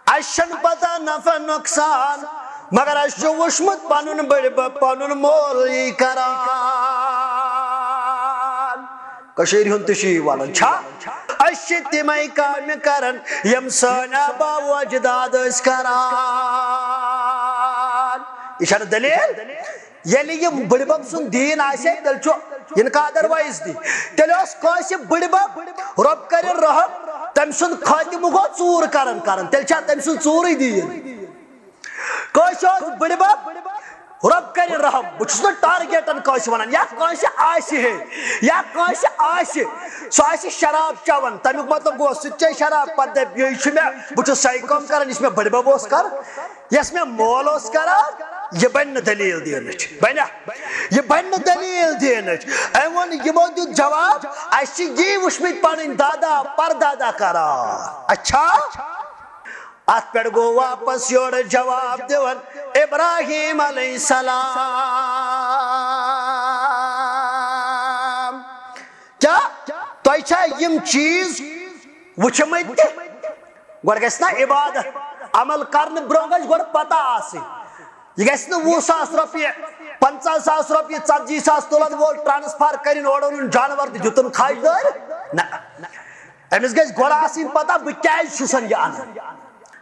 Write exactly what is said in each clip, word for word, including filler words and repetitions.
اَسہِ چھَنہٕ پتہ نفع نۄقصان، مگر اَسہِ چھُ وُچھمُت پنُن بٔڈِبب پنُن مول یی کران۔ کٔشیٖرِ ہُنٛد تہِ چھُ یی وَنان، چھا؟ أسۍ چھِ تِمَے کامہِ کران، یِم سٲنۍ آبا و اجداد ٲسۍ کران۔ یہِ چھَنہٕ دٔلیٖل؟ ییٚلہِ یہِ بٕڈِبب سُنٛد دیٖن آسہِ ہے، تیٚلہِ چھُ یہِ نہٕ کانٛہہ otherwise دی۔ تیٚلہِ اوس کٲنٛسہِ بٕڈِبب، رۄب کٔرِن رحم، تٔمۍ سُنٛد خٲتمہٕ گوٚو ژوٗر کران کران، تیٚلہِ چھا تٔمۍ سُنٛد ژوٗرٕے دیٖن؟ کٲنٛسہِ اوس بٕڈِبب، رۄب کٔرِن رحم، بہٕ چھُس نہٕ targetن کٲنٛسہِ وَنان، یا کٲنٛسہِ آسہِ ہے، یا کٲنٛسہِ آسہِ، سُہ آسہِ شراب چٮ۪وان، تَمیُک مطلب گوٚو سُہ تہِ چیٚیہِ شراب، پَتہٕ دَپہِ، یہِ چھُ مےٚ، بہٕ چھُس سۄے کٲم کران، یُس مےٚ بٕڈِبب اوس کران۔ یۄس مےٚ مول اوس کران، یہِ بنہِ نہٕ دٔلیٖل دینٕچ، بنیٛا؟ یہِ بنہِ نہٕ دٔلیٖل دینٕچ۔ أمۍ ووٚن، یِمو دیُت جواب، اَسہِ چھِ یی وٕچھمٕتۍ پنٕنۍ دادا پردادا کران۔ اچھا؟ اتھ پٮ۪ٹھ گوٚو واپس یورٕ جواب دِوان ابراہیم علیہ السلام۔ کیا تۄہہِ چھا یِم چیٖز وٕچھمٕتۍ تہِ؟ گۄڈٕ گژھِ نا عبادت، عمل کرنہٕ برونٛہہ گژھِ گۄڈٕ پتہ آسٕنۍ۔ یہِ گژھِ نہٕ وُہ ساس رۄپیہِ، پنٛژاہ ساس رۄپیہِ، ژتجی ساس تُلن وول transfer کٔرِن اورٕ اوٚنُن جانور تہٕ دیُتُن خاجدٲرۍ۔ نہ، أمِس گژھِ گۄڈٕ آسٕنۍ پتہ بہٕ کیازِ چھُسن یہِ انان۔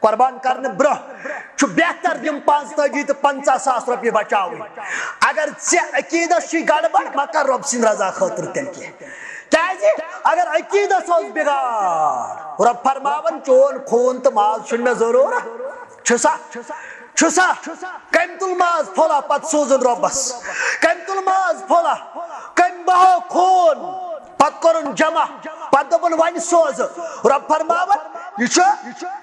قربان کرنہٕ برونٛہہ چھُ بہتر یِم پانٛژتٲجی تہٕ پنٛژاہ ساس رۄپیہِ بچاوٕنۍ۔ اگر ژےٚ عقیٖدس چھُے گڑبڑ، مہ کر رۄب سٕنٛدِ رضا خٲطرٕ تیٚلہِ کینٛہہ۔ کیازِ؟ اگر عقیٖدس اوس بگاڑ، رۄب فرماوان، چون خوٗن تہٕ ماز چھُنہٕ مےٚ ضروٗرت۔ چھُسا؟ چھُسا؟ کٔمۍ تُل ماز پھوٚلہ پتہٕ سوٗزُن رۄبس؟ کٔمۍ تُل ماز پھوٚلہ؟ کٔمۍ بہو خوٗن؟ پتہٕ کوٚرُن جمع، پتہٕ دوٚپُن، "وۄنۍ سوزٕ۔" رۄب فرماوان، یہِ چھُ،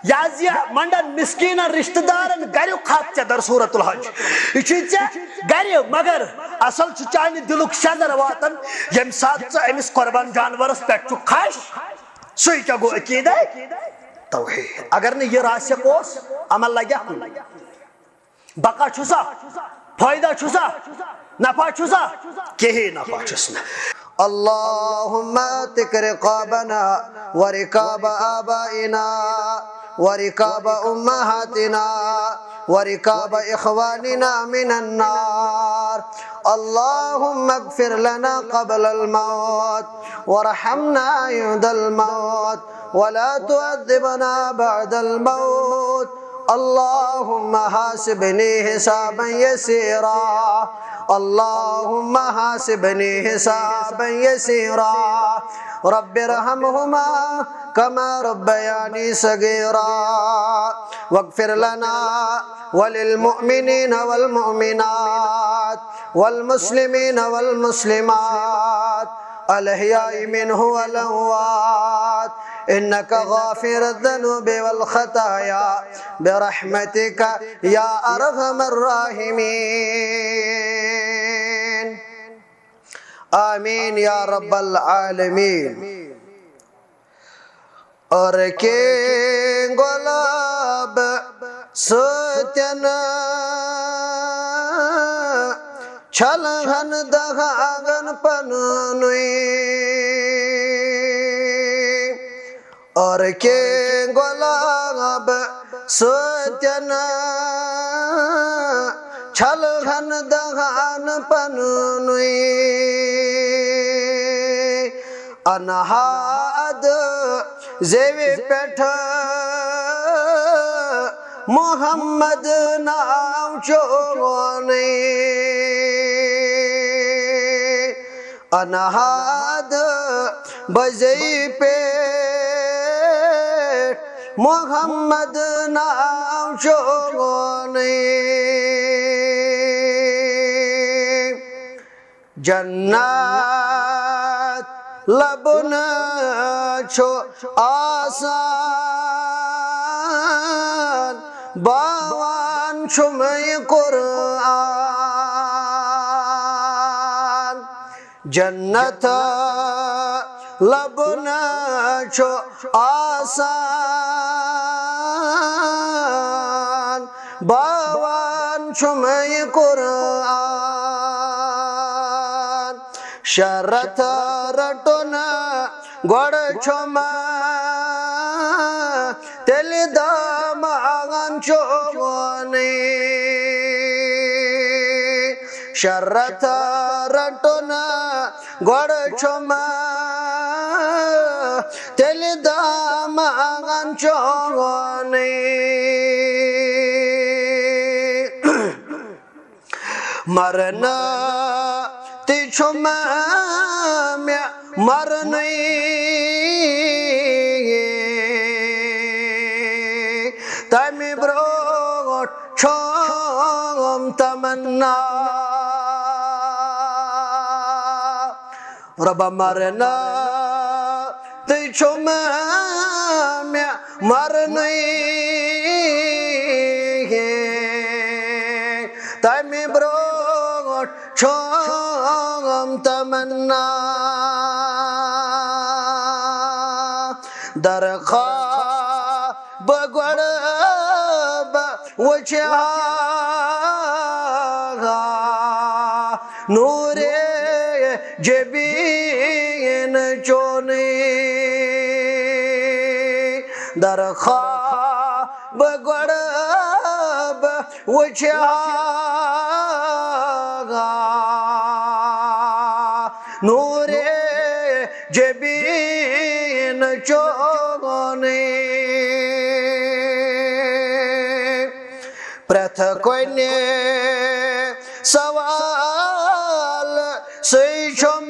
یہِ حظ یہِ منڈن مسکیٖنن رشتہٕ دارن گریُک حق ژےٚ در سورت الحج۔ یہِ چھُے ژےٚ گرِ، مگر اصل چھُ چانہِ دِلُک شزر واتان، ییٚمہِ ساتہٕ ژٕ أمِس قربان جانورس پٮ۪ٹھ چھُکھ خۄش۔ سُے کیٛاہ گوٚو عقیدے؟ توحید۔ اگر نہٕ یہِ راسخ اوس، عمل لگہِ ہا کُنہِ۔ بقا چھُسا؟ فٲیدہ چھُسا؟ نفع چھُسا؟ کِہیٖنۍ نفع چھُس نہٕ۔ اللهم اعتق رقابنا ورقاب آبائنا ورقاب أمهاتنا ورقاب إخواننا من النار. اللهم اغفر لنا قبل الموت وارحمنا عند الموت ولا تعذبنا بعد الموت. اللهم حاسبني حسابا يسيرا. اللهم حاسبني حسابا يسيرا. رب ارحمهما كما ربياني صغيرا. واغفر لنا وللمؤمنين والمؤمنات والمسلمين والمسلمات الأحياء منهم والأموات إنك غافر الذنوب والخطايا برحمتك يا أرحم الراحمين. آمين يا رب العالمين. اور کے گۄلاب سۭتٮ۪ن چھلہن دہاگن پننُے۔ اور کے گۄلاب سۭتٮ۪ن چھلہن دہان پننُے۔ انہاد زیوِ پٮ۪ٹھ محمد ناو چونُے۔ انہاد بزے پہ محمد ناو چونُے۔ جنت لبُن چھُ آسان، باوان چھُ مے قرآن۔ جنت لبُن چھُ آسان، باوان چھُ مے قرآن۔ شرط رٹُن گۄڈٕ چھُ مے تیٚلہِ دام پاگان چونی، شرط رٹنا گڑ چھما، تیل داماغان چونی۔ مرنا تہ چھم مے مرنی، تمہ برونٹھ چھم تمنا۔ رب مرنا تہ چھم مے مرنی، تمہ برونٹھ چھم تمنا۔ درخا بہ گۄڈٕ بہ وٕچھِ ہا نوٗرِ جبیٖن چونٕے۔ درخا بہ گۄڈٕ بہ وٕچھِ ہا نوٗرِ جبیٖن چونٕے۔ پرٛٮ۪تھ کُنہِ سوال سٕے چھُم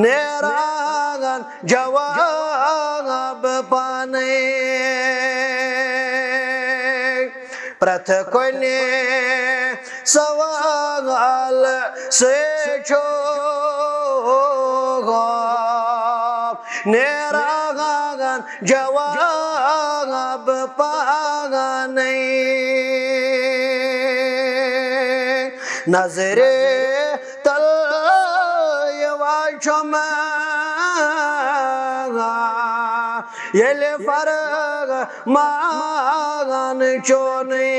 نیران جواب پانے۔ پرٛٮ۪تھ کُنہِ سوال سٕے چھُ نیران جواب پانے۔ نظرِ تل یِوان چھُم ییٚلہِ فرمان چونٕے۔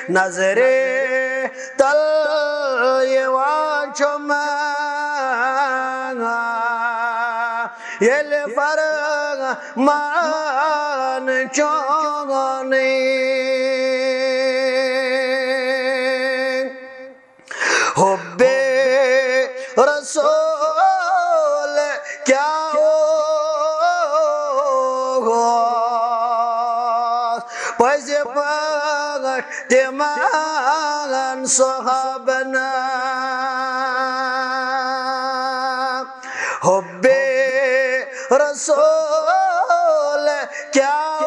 نظرِ تل یِوان چھُم ییٚلہِ فرمان چونٕے۔ حبِ رسول کیٛاہ اوس پزِ پٲٹھۍ تِمن صحابن۔ حبِ رسول کیٛاہ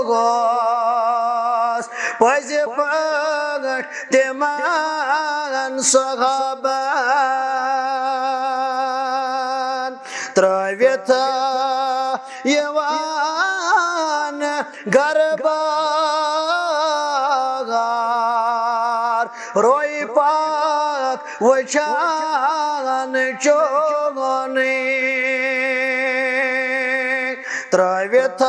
اوس پزِ پٲٹھۍ تِمن صحابن۔ ترٲوِتھ یِوان گرٕ بار، روے پاک وٕچھان چونٕے۔ ترٲوِتھ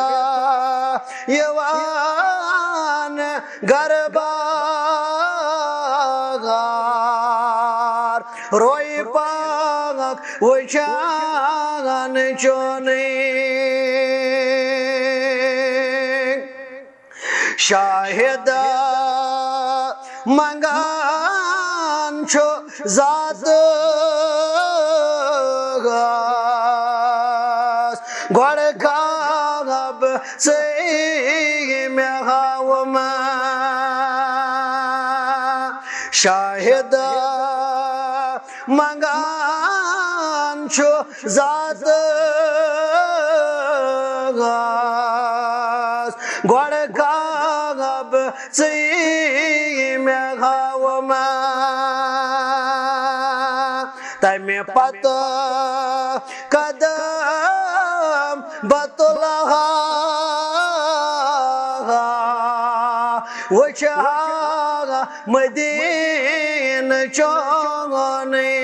یِوان گرٕ بار، روے پاک وٕچھان چونٕے۔ شاہد منگان چھُ ذات گۄڈٕ کعب ژٕے مےٚ ہاوما۔ شاہد منگان چھُ ذات گۄڈٕ کعب ژٕے مےٚ ہاوما۔ تمہِ پتہٕ قدم بتلہا وٕچھِ ہا مدیٖنہٕ چونٕے۔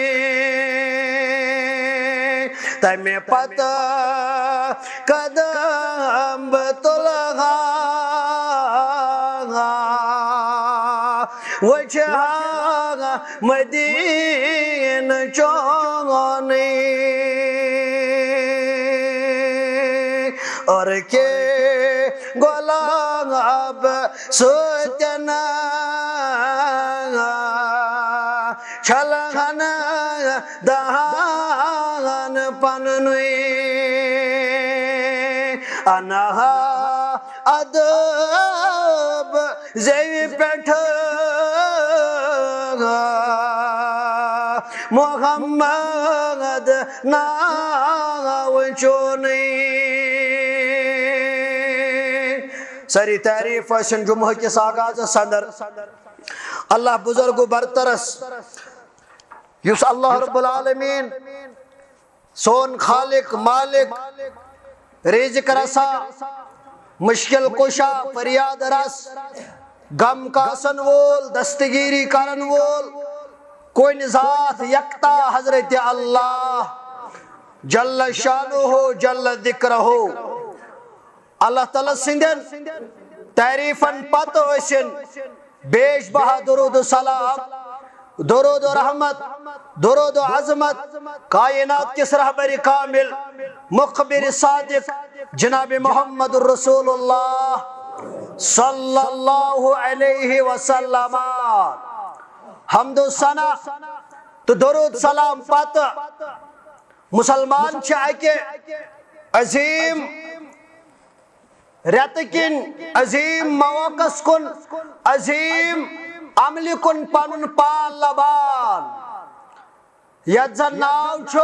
تمہِ پتہٕ قدم بتلہا وٕچھِ ہا مدینہ چونی، اور کے گلاب سوتنا چھلہن دہان پننی انہا ادب زیوِ پٮ۪ٹھ محمد ناو چونٕے۔ سٲری تعریٖف ٲسِن جمعہ کِس آغازس اندر اللہ بزرگ و برترس، یُس اللہ رب العالمین سون خالق، مالک، رزق رسا، مشکل کشا، فریاد رس، غم کاسن وول، دستگیری کرن وول، کُنہِ ذات یکتا حضرت اللہ جل شانہ جل ذکرہ۔ اللہ تعالیٰ سٕنٛدٮ۪ن تعریٖفن پتہٕ ٲسِن بیش بہا درود و سلام، درود و رحمت، درود و عظمت کائنات کِس رہبر کامل، مخبر صادق جناب محمد رسول اللہ صلی اللہ علیہ وسلم۔ حمد و ثنا تہٕ درود سلام پتہٕ مسلمان چھِ اکہِ عظیم رٮ۪تہٕ کِنۍ عظیم موقعس کُن، عظیم عملہِ کُن پنُن پان لبان، یتھ زن ناو چھُ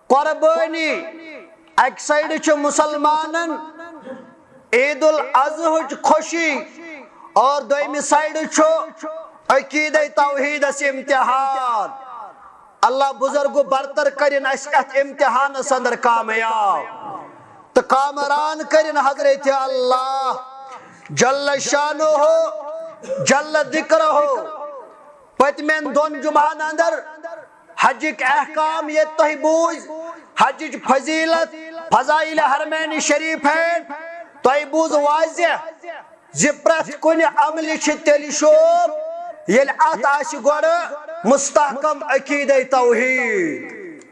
قربٲنی۔ اکہِ سایڈٕ چھُ مسلمانن عید الاضحیٰ ہٕچ خوشی اور دوٚیمہِ سایڈٕ چھُ عقیدے توحیدس امتحان۔ اللہ بزرگ و برتر کرن اسہِ اتھ امتحانس اندر کامیاب تہٕ کامران کرن حضرت اللہ جل شانہ جل ذکرہ۔ پٔتمٮ۪ن دۄن جمعن اندر حجٕکۍ احکام ییٚتہِ تۄہہِ بوٗزۍ، حجٕچ فضیلت، فضائل حرمین شریفین، تۄہہِ بوٗز واضح زِ پرٛٮ۪تھ کُنہِ عملہِ چھِ تیٚلہِ شوب ییٚلہِ اتھ آسہِ گۄڈٕ مستحکم عقیدے توحید۔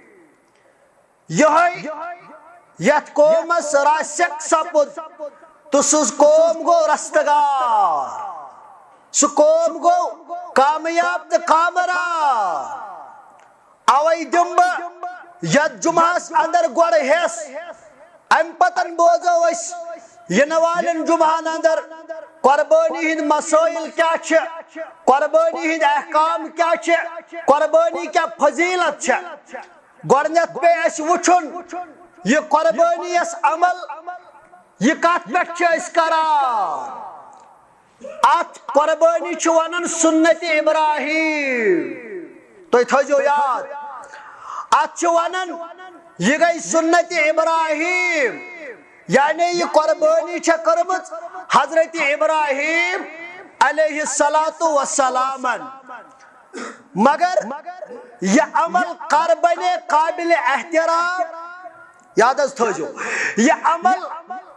یہے یتھ قومس راسک سپد تہٕ سُہ قوم گوٚو رستگار، سُہ قوم گوٚو کامیاب تہٕ کامران۔ اوے دِمہٕ بہٕ یتھ جمعہس اندر گۄڈٕ حصہٕ، امہِ پتن بوزو أسۍ ینہٕ والٮ۪ن جمعہن اندر قربٲنی ہٕنٛدۍ مسٲیل کیاہ چھِ، قربٲنی ہٕنٛدۍ احکام کیاہ چھِ، قربٲنی کیاہ فضیلت چھِ۔ گۄڈٕنیتھ پیٚیہِ اَسہِ وُچھُن، یہِ قۄربٲنی یَس عمل، یہِ کَتھ پٮ۪ٹھ چھِ أسۍ کران؟ اَتھ قۄربٲنی چھِ وَنان سُنت ابراہیم۔ تُہۍ تھٲیزیو یاد، اَتھ چھِ وَنان، یہِ گٔے سُنت ابراہیم، یعنی یہِ قۄربٲنی چھےٚ کٔرمٕژ حضرت ابراہیم علیہ الصلوۃ والسلامن۔ مگر یہِ عمل کر بنے قابل احترام؟ یاد حظ تھٲیزیو، یہِ عمل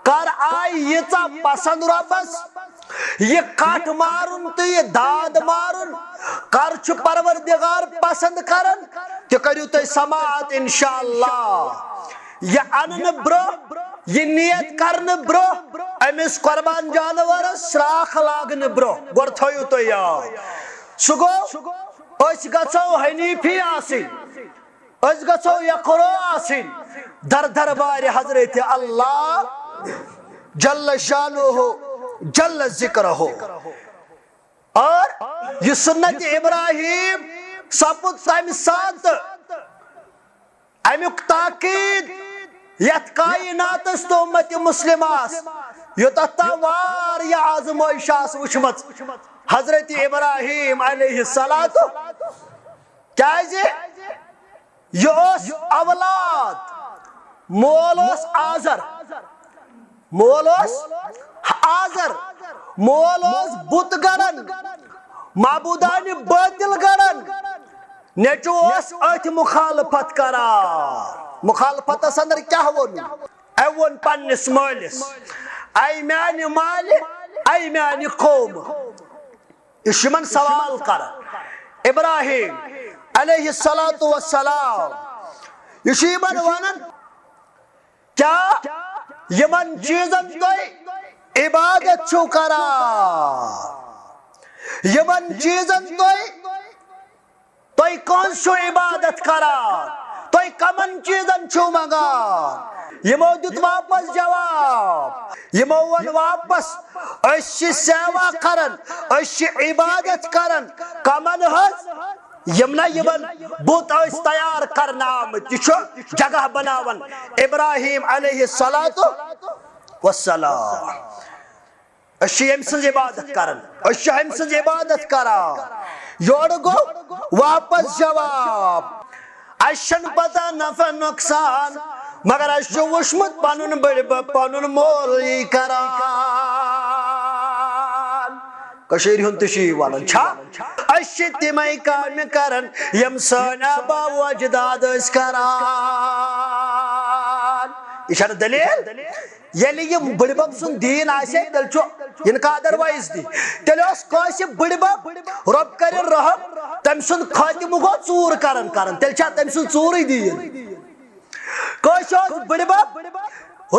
کر آیہِ ییٖژاہ پسند رۄبس؟ یہِ کٹھ مارُن تہٕ یہِ داد مارُن کر چھُ پروردگار پسند کران؟ تہِ کٔرِو تُہۍ سماعت انشاءاللہ۔ یہِ اننہٕ برونٛہہ، یہِ نیت کرنہٕ برونٛہہ، أمِس قۄربان جانورس شراکھ لاگنہٕ برونٛہہ، گۄڈٕ تھٲیِو تُہۍ یاد۔ سُہ گوٚو، أسۍ گژھو حنیفی آسٕنۍ، أسۍ گژھو یقرو آسٕنۍ در دربارِ حضرت اللہ جل شانہ جل ذکرہ۔ اور یہِ سُنت ابراہیم سپُد تمہِ ساتہٕ، امیُک تاکید یتھ کائناتس تہٕ امت مسلمس، یوٚتتھ تام واریاہ آزمٲیش آسہٕ وٕچھمٕژ حضرت ابراہیم علیہ الصلوۃ، کیازِ یہِ اوس اولاد، مول اوس آزر، مول اوس آزر، مول اوس بُت گڑن، معبودانِ باطل گڑن، نیٚچو اوس أتھۍ مخالفت کران۔ مخالفتس اندر کیٛاہ ووٚن؟ أمۍ ووٚن پننِس مٲلِس، اے میانہِ مالہِ، اے میانہِ قومہٕ۔ یہِ چھُ یِمن سوال کران، ابراہیم علیہ الصلوۃ والسلام، یہِ چھُ یِمن ونان، کیا یِمن چیزن تُہۍ عبادت چھِو کران، یِمن چیزن تُہۍ، تُہۍ کٲنٛسہِ چھِو عبادت کران، تُہۍ کمن چیزن چھِو منگان؟ یِمو دیُت واپس جواب، یِمو ووٚن واپس، أسۍ چھِ سیوا کران، أسۍ چھِ عبادت کران۔ کمن ہٕنٛز؟ یِم نہ یِمن بُت ٲسۍ تیار کرنہٕ آمٕتۍ، یہِ چھُ جگہ بناوان ابراہیم علیہ الصلوۃ والسلام۔ أسۍ چھِ ییٚمۍ سٕنٛز عبادت کران، أسۍ چھِ أمۍ سٕنٛز عبادت کران۔ یورٕ گوٚو واپس جواب، اَسہِ چھَنہٕ پتہ نفع نۄقصان، مگر اَسہِ چھُ وٕچھمُت پنُن بٔڑبب پنُن مول یی کران۔ کٔشیٖرِ ہُنٛد تہِ چھُ یی وَنان، چھا؟ أسۍ چھِ تِمَے کامہِ کران، یِم سٲنۍ آبا و اجداد ٲسۍ کران۔ یہِ چھَنہٕ دٔلیٖل؟ ییٚلہِ یہِ بٕڈِبب سُنٛد دیٖن آسہِ ہے، تیٚلہِ چھُ یہِ نہٕ کانٛہہ otherwise دیٖن۔ تیٚلہِ اوس کٲنٛسہِ بٕڈِبب، رۄب کٔرِن رحم، تٔمۍ سُنٛد خٲتمہٕ گوٚو ژوٗر کران کران، تیٚلہِ چھا تٔمۍ سُنٛد ژوٗرٕے دیٖن؟ کٲنٛسہِ اوس بٕڈِبب،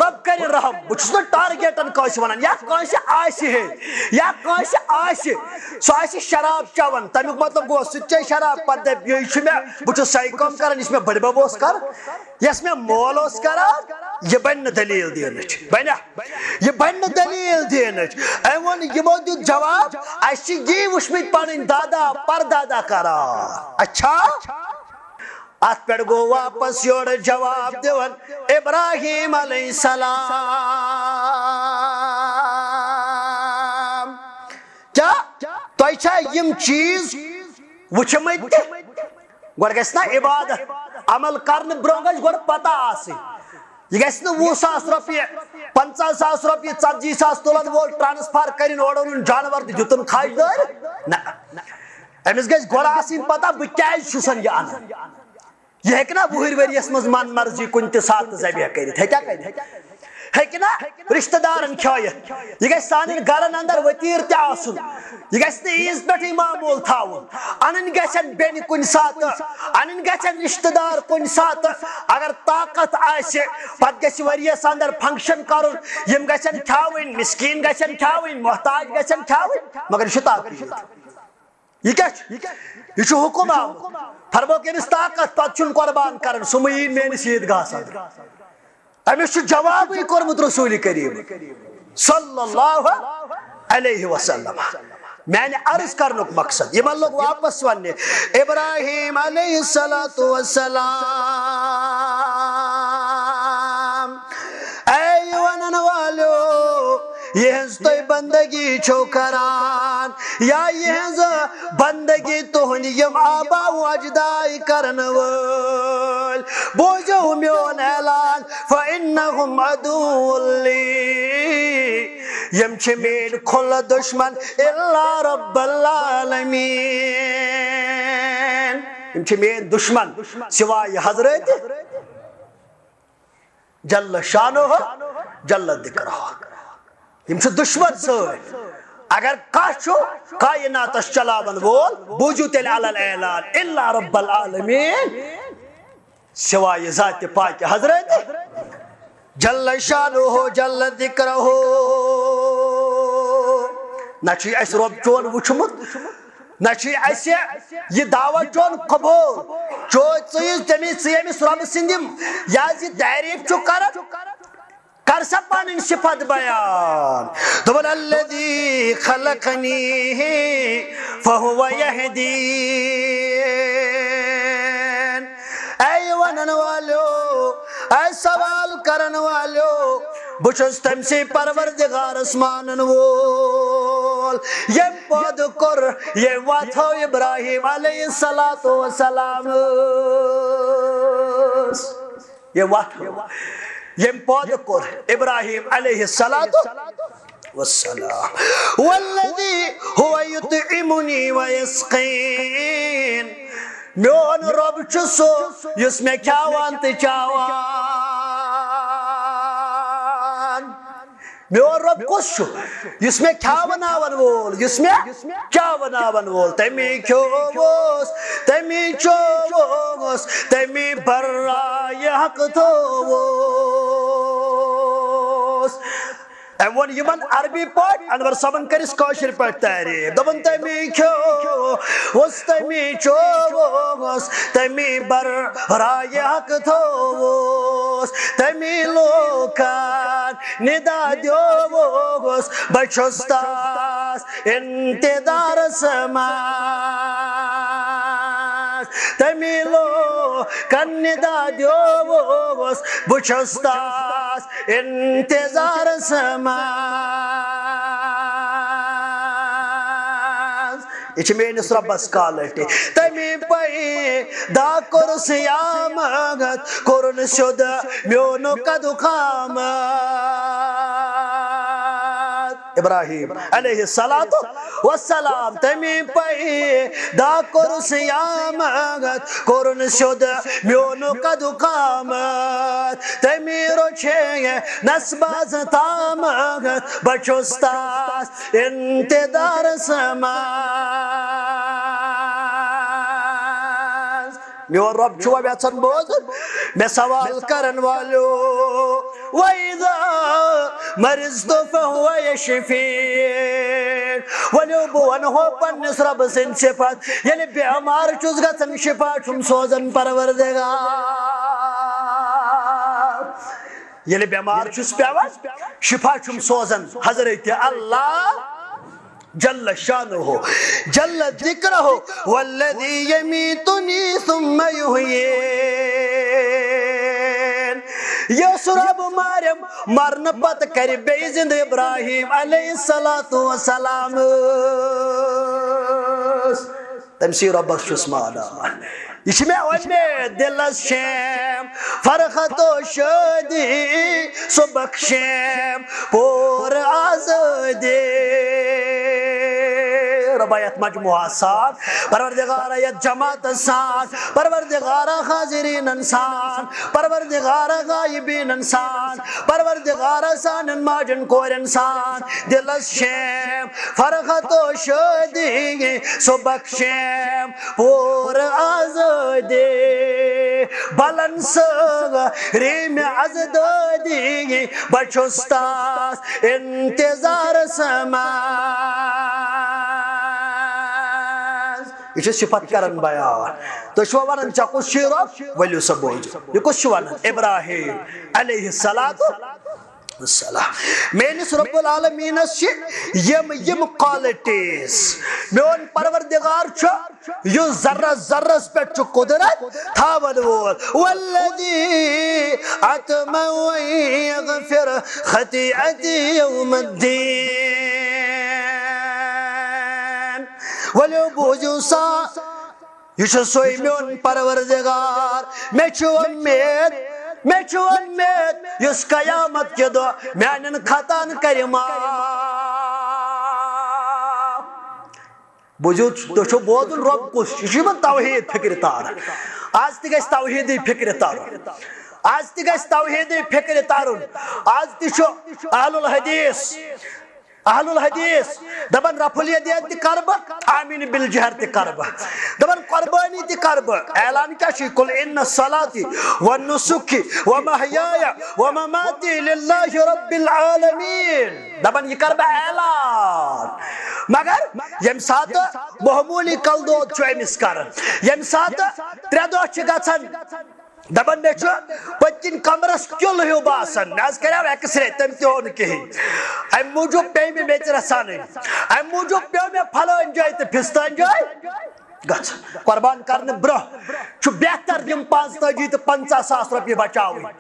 رۄب کٔرِن رحم، بہٕ چھُس نہٕ targetن کٲنٛسہِ وَنان، یا کٲنٛسہِ آسہِ ہے، یا کٲنٛسہِ آسہِ، سُہ آسہِ شراب چٮ۪وان، تَمیُک مطلب گوٚو، سُہ تہِ چیٚیہِ شراب، پَتہٕ دَپہِ، یہِ چھُ مےٚ، بہٕ چھُس سۄے کٲم کران، یُس مےٚ بٕڈِبب اوس کران، یۄس مےٚ مول اوس کران، یہِ بَنہِ نہٕ دٔلیٖل دیٖنٕچ، بَنیٛا؟ یہِ بَنہِ نہٕ دٔلیٖل دیٖنٕچ۔ أمۍ ووٚن، یِمو دیُت جواب، اَسہِ چھِ یی وٕچھمٕتۍ پَنٕنۍ دادا پَردادا کران۔ اچھا؟ اَتھ پٮ۪ٹھ گوٚو واپس یورٕ جواب دِوان ابراہیم علیہ السلام۔ کیا تۄہہِ چھا یِم چیٖز وٕچھمٕتۍ تہِ؟ گۄڈٕ گژھِ نا عبادت، عمل کرنہٕ برونٛہہ گژھِ گۄڈٕ پتہ آسٕنۍ۔ یہِ گژھِ نہٕ وُہ ساس رۄپیہِ، پنٛژاہ ساس رۄپیہِ، ژتجی ساس تُلن وول transfer کٔرِنۍ اورٕ اوٚنُن جانور تہٕ دیُتُن خاج دٲرۍ۔ نہ، أمِس گژھِ گۄڈٕ آسٕنۍ پتہ، بہٕ کیازِ چھُسن یہِ انان۔ یہِ ہیٚکہِ نا وُہٕرۍ ؤرۍ یَس منٛز من مرضی کُنہِ تہِ ساتہٕ ذبیح کٔرِتھ؟ ہیٚکیٛاہ کٔرِتھ؟ ہیٚکہِ نا رشتہٕ دارن کھیٲیِتھ؟ یہِ گژھِ سانٮ۪ن گرن اندر ؤتیٖر تہِ آسُن۔ یہِ گژھِ نہٕ عیٖز پٮ۪ٹھٕے معموٗل تھاوُن۔ انٕنۍ گژھن بیٚنہِ کُنہِ ساتہٕ، انٕنۍ گژھن رشتہٕ دار کُنہِ ساتہٕ۔ اگر طاقت آسہِ، پتہٕ گژھِ ؤریَس اندر function کرُن۔ یِم گژھن کھیاوٕنۍ، مسکیٖن گژھن کھیاوٕنۍ، محتاج گژھن کھیاوٕنۍ۔ مگر یہِ چھُ طاقت۔ یہِ کیٛاہ چھُ؟ یہِ چھُ حُکُم آمُت۔ فرمووُکھ، ییٚمِس طاقت، پتہٕ چھُنہٕ قۄربان کرُن، سُہ مہٕ یی میٲنِس عیٖدگاہس اندر۔ أمِس چھُ جوابٕے کوٚرمُت رسول کریم صلی اللہ علیہ وسلم۔ میانہِ عرض کرنُک مقصد، یِمن لوٚگ واپس وننہِ، ابراہیم علیہ الصلوۃ والسلام، اے ونن والو، یِہٕنٛز تُہۍ بندگی چھِو کران، یا یِہٕنٛز بندگی تُہٕنٛدۍ یِم آبا و اجداد کرن وٲلۍ، بوٗزِو میون اعلان، فإنهم عدو لی، یِم چھِ میٲنۍ کھُلہٕ دُشمن، الا رب العالمین، یِم چھِ میٲنۍ دُشمن سوائے حضرت جل شانہ، جل ذکرہ۔ یِم چھِ دُشمن سٲنۍ۔ اگر کانٛہہ چھُ کائناتس چلاون وول، بوٗزِو تیٚلہِ علی الاعلان، الا رب العالمین، سوائے ذاتِ پاکِ حضرت جل شانہ، جل ذکرہ۔ نہ چھُ اَسہِ رۄب چون وُچھمُت، نہ چھُ اَسہِ یہِ دعوت چون قبول۔ چو ژٕ یُس تٔمِس، ژٕ ییٚمِس رۄبہٕ سٕنٛدۍ یِم یہِ حظ یہِ تعریٖف چھُ کران، کر سا پنٕنۍ صفت بیان۔ دوٚپُن، الذی خلقنی فہو یہدین۔ اے ونن والیو، اے سوال کرن والیو، بہٕ چھُس تٔمۍ سٕے پروردگارس مانن وول، ییٚمۍ پٲدٕ کوٚر، ییٚمۍ وۄتھٲو ابراہیم علیہ الصلوۃ والسلام۔ ییٚمۍ وۄتھٲو، ییٚمۍ پٲدٕ کوٚر ابراہیم علیہ الصلوۃ والسلام۔ والذی هو یطعمنی و یسقین۔ میون رۄب چھُ سُہ یُس مےٚ کھیاوان تہٕ چاوان۔ میون رۄب کُس چھُ؟ یُس مےٚ کھیاوناون وول، یُس مےٚ چاوناون وول، تٔمی کھیووس، تٔمی چووس، تٔمی برایہِ حق تھووس۔ أمۍ ووٚن یِمن عربی پٲٹھۍ، انور صٲبن کٔرِس کٲشِر پٲٹھۍ تعریف۔ دوٚپُن، تٔمی کھیووس، تٔمی چووس، تٔمی برایہِ حق تھووس، تٔمی لوکن ندا دیووس، بہٕ چھُس تس انتظارس منٛز۔ تٔمی لوکن ندا دیووس، بہٕ چھُس تس انتظارس منٛز۔ یہِ چھِ میٲنِس رۄبس quality۔ تٔمی پے دا کوٚرُس یامت، کوٚرُن سیوٚد میون قد قامت۔ ابراہیم علیہ الصلوۃ والسلام، تٔمی پے دا کوٚرُس یامت، کوٚرُن سیوٚد میون قد قامت۔ تٔمی روچھے نس باز تامت، بہٕ چھُس تس انتظارس منٛز۔ میون رۄب چھُوا یژھان بوزُن مےٚ سوال کرن والیو؟ وَإِذَا مَرِضْتُ فَهُوَ يَشْفِينِ۔ ؤلِو بہٕ وَنہو پننِس رۄبہٕ سٕنٛدۍ صفت، ییٚلہِ بٮ۪مار چھُس گژھان، شفا چھُم سوزان پروردگار۔ ییٚلہِ بٮ۪مار چھُس پٮ۪وان، شفا چھُم سوزان حضرت اللہ جل شانہ، جل ذکرہ، والذی یمیتنی ثم یحیین۔ یُس رۄب مارٮ۪م، مرنہٕ پتہٕ کرِ بیٚیہِ زندٕ۔ ابراہیم علیہ الصلوۃ والسلام۔ تٔمۍ سٕے رۄبس چھُس مانان۔ یہِ چھِ مےٚ وۄمید دِلس شیم، فرحت و شٲدی، سُہ بخشیم پوٗرٕ آزٲدی۔ رۄبا یتھ مجموعس سان، پروردگارا یتھ جماعتس سان، پروردگارا حاضریٖنن سان، پروردگارا غایبیٖنن سان، پروردگارا سانٮ۪ن ماجن کورٮ۪ن سان، دِلس شیم فرحت و شٲدی، سُہ بخشیم پوٗرٕ آزٲدی۔ بلن سٲری مےٚ از دٲدی، بہٕ چھُس تس انتظارس منٛز۔ یہِ چھُ صفت کران بیان۔ تُہۍ چھِوا ونان، ژےٚ کُس چھُے رۄب؟ ؤلِو سا بوزِو۔ یہِ کُس چھُ ونان؟ ابراہیم علیہ الصلوۃ السلام۔ میٲنِس رب العالمینس چھِ یِم، یِم qualities۔ میون پروردگار چھُ، یُس ذرس ذرس پٮ۪ٹھ چھُ قدرت تھاون وول۔ والذی اطمع ان یغفر خطیئتی یوم الدین۔ ؤلِو بوٗزِو سا، یہِ چھُ سُے میون پروردگار۔ مےٚ چھُ وۄمید، مےٚ چھُ وۄمید، یُس قیامت کہِ دۄہ میانٮ۪ن خطاہن کرِ معاف۔ بوٗزِو، تُہۍ چھِو بوزُن رۄب کُس چھُ، یہِ چھُ یِمن توحیٖد فِکرِ تاران۔ آز تہِ گژھِ توحیٖدٕے فِکرِ ترُن۔ آز تہِ گژھِ توحیٖدٕے فِکرِ ترُن۔ آز تہِ چھُ اہل الحدیث، اہل الحدیث دپان، رفع الیدین تہِ کرٕ بہٕ، آمین بالجہر تہِ کرٕ بہٕ۔ دپان، قربانی تہِ کرٕ بہٕ۔ اعلان کیٛاہ چھُ؟ قل ان صلاتی و نسکی و محیای و مماتی للہ رب العالمین۔ دپان، یہِ کرٕ بہٕ اعلان۔ مگر ییٚمہِ ساتہٕ معموٗلی کلہٕ دود چھُ أمِس کران، ییٚمہِ ساتہٕ ترٛےٚ دۄہ چھِ گژھان، دپان، مےٚ چھُ پٔتۍ کِنۍ کمرس کیُل ہیوٗ باسان، مےٚ حظ کریو ایکس رے، تٔمۍ تہِ ہوو نہٕ کِہیٖنۍ۔ امہِ موٗجوٗب پیٚیہِ مےٚ میٚژِ رژھانٕے، امہِ موٗجوٗب پیوٚو مےٚ پھلٲنۍ جایہِ تہٕ پھِستٲنۍ جایہِ گژھُن۔ قربان کرنہٕ برونٛہہ چھُ بہتر یِم پانٛژتٲجی تہٕ پنٛژاہ ساس رۄپیہِ بچاوٕنۍ۔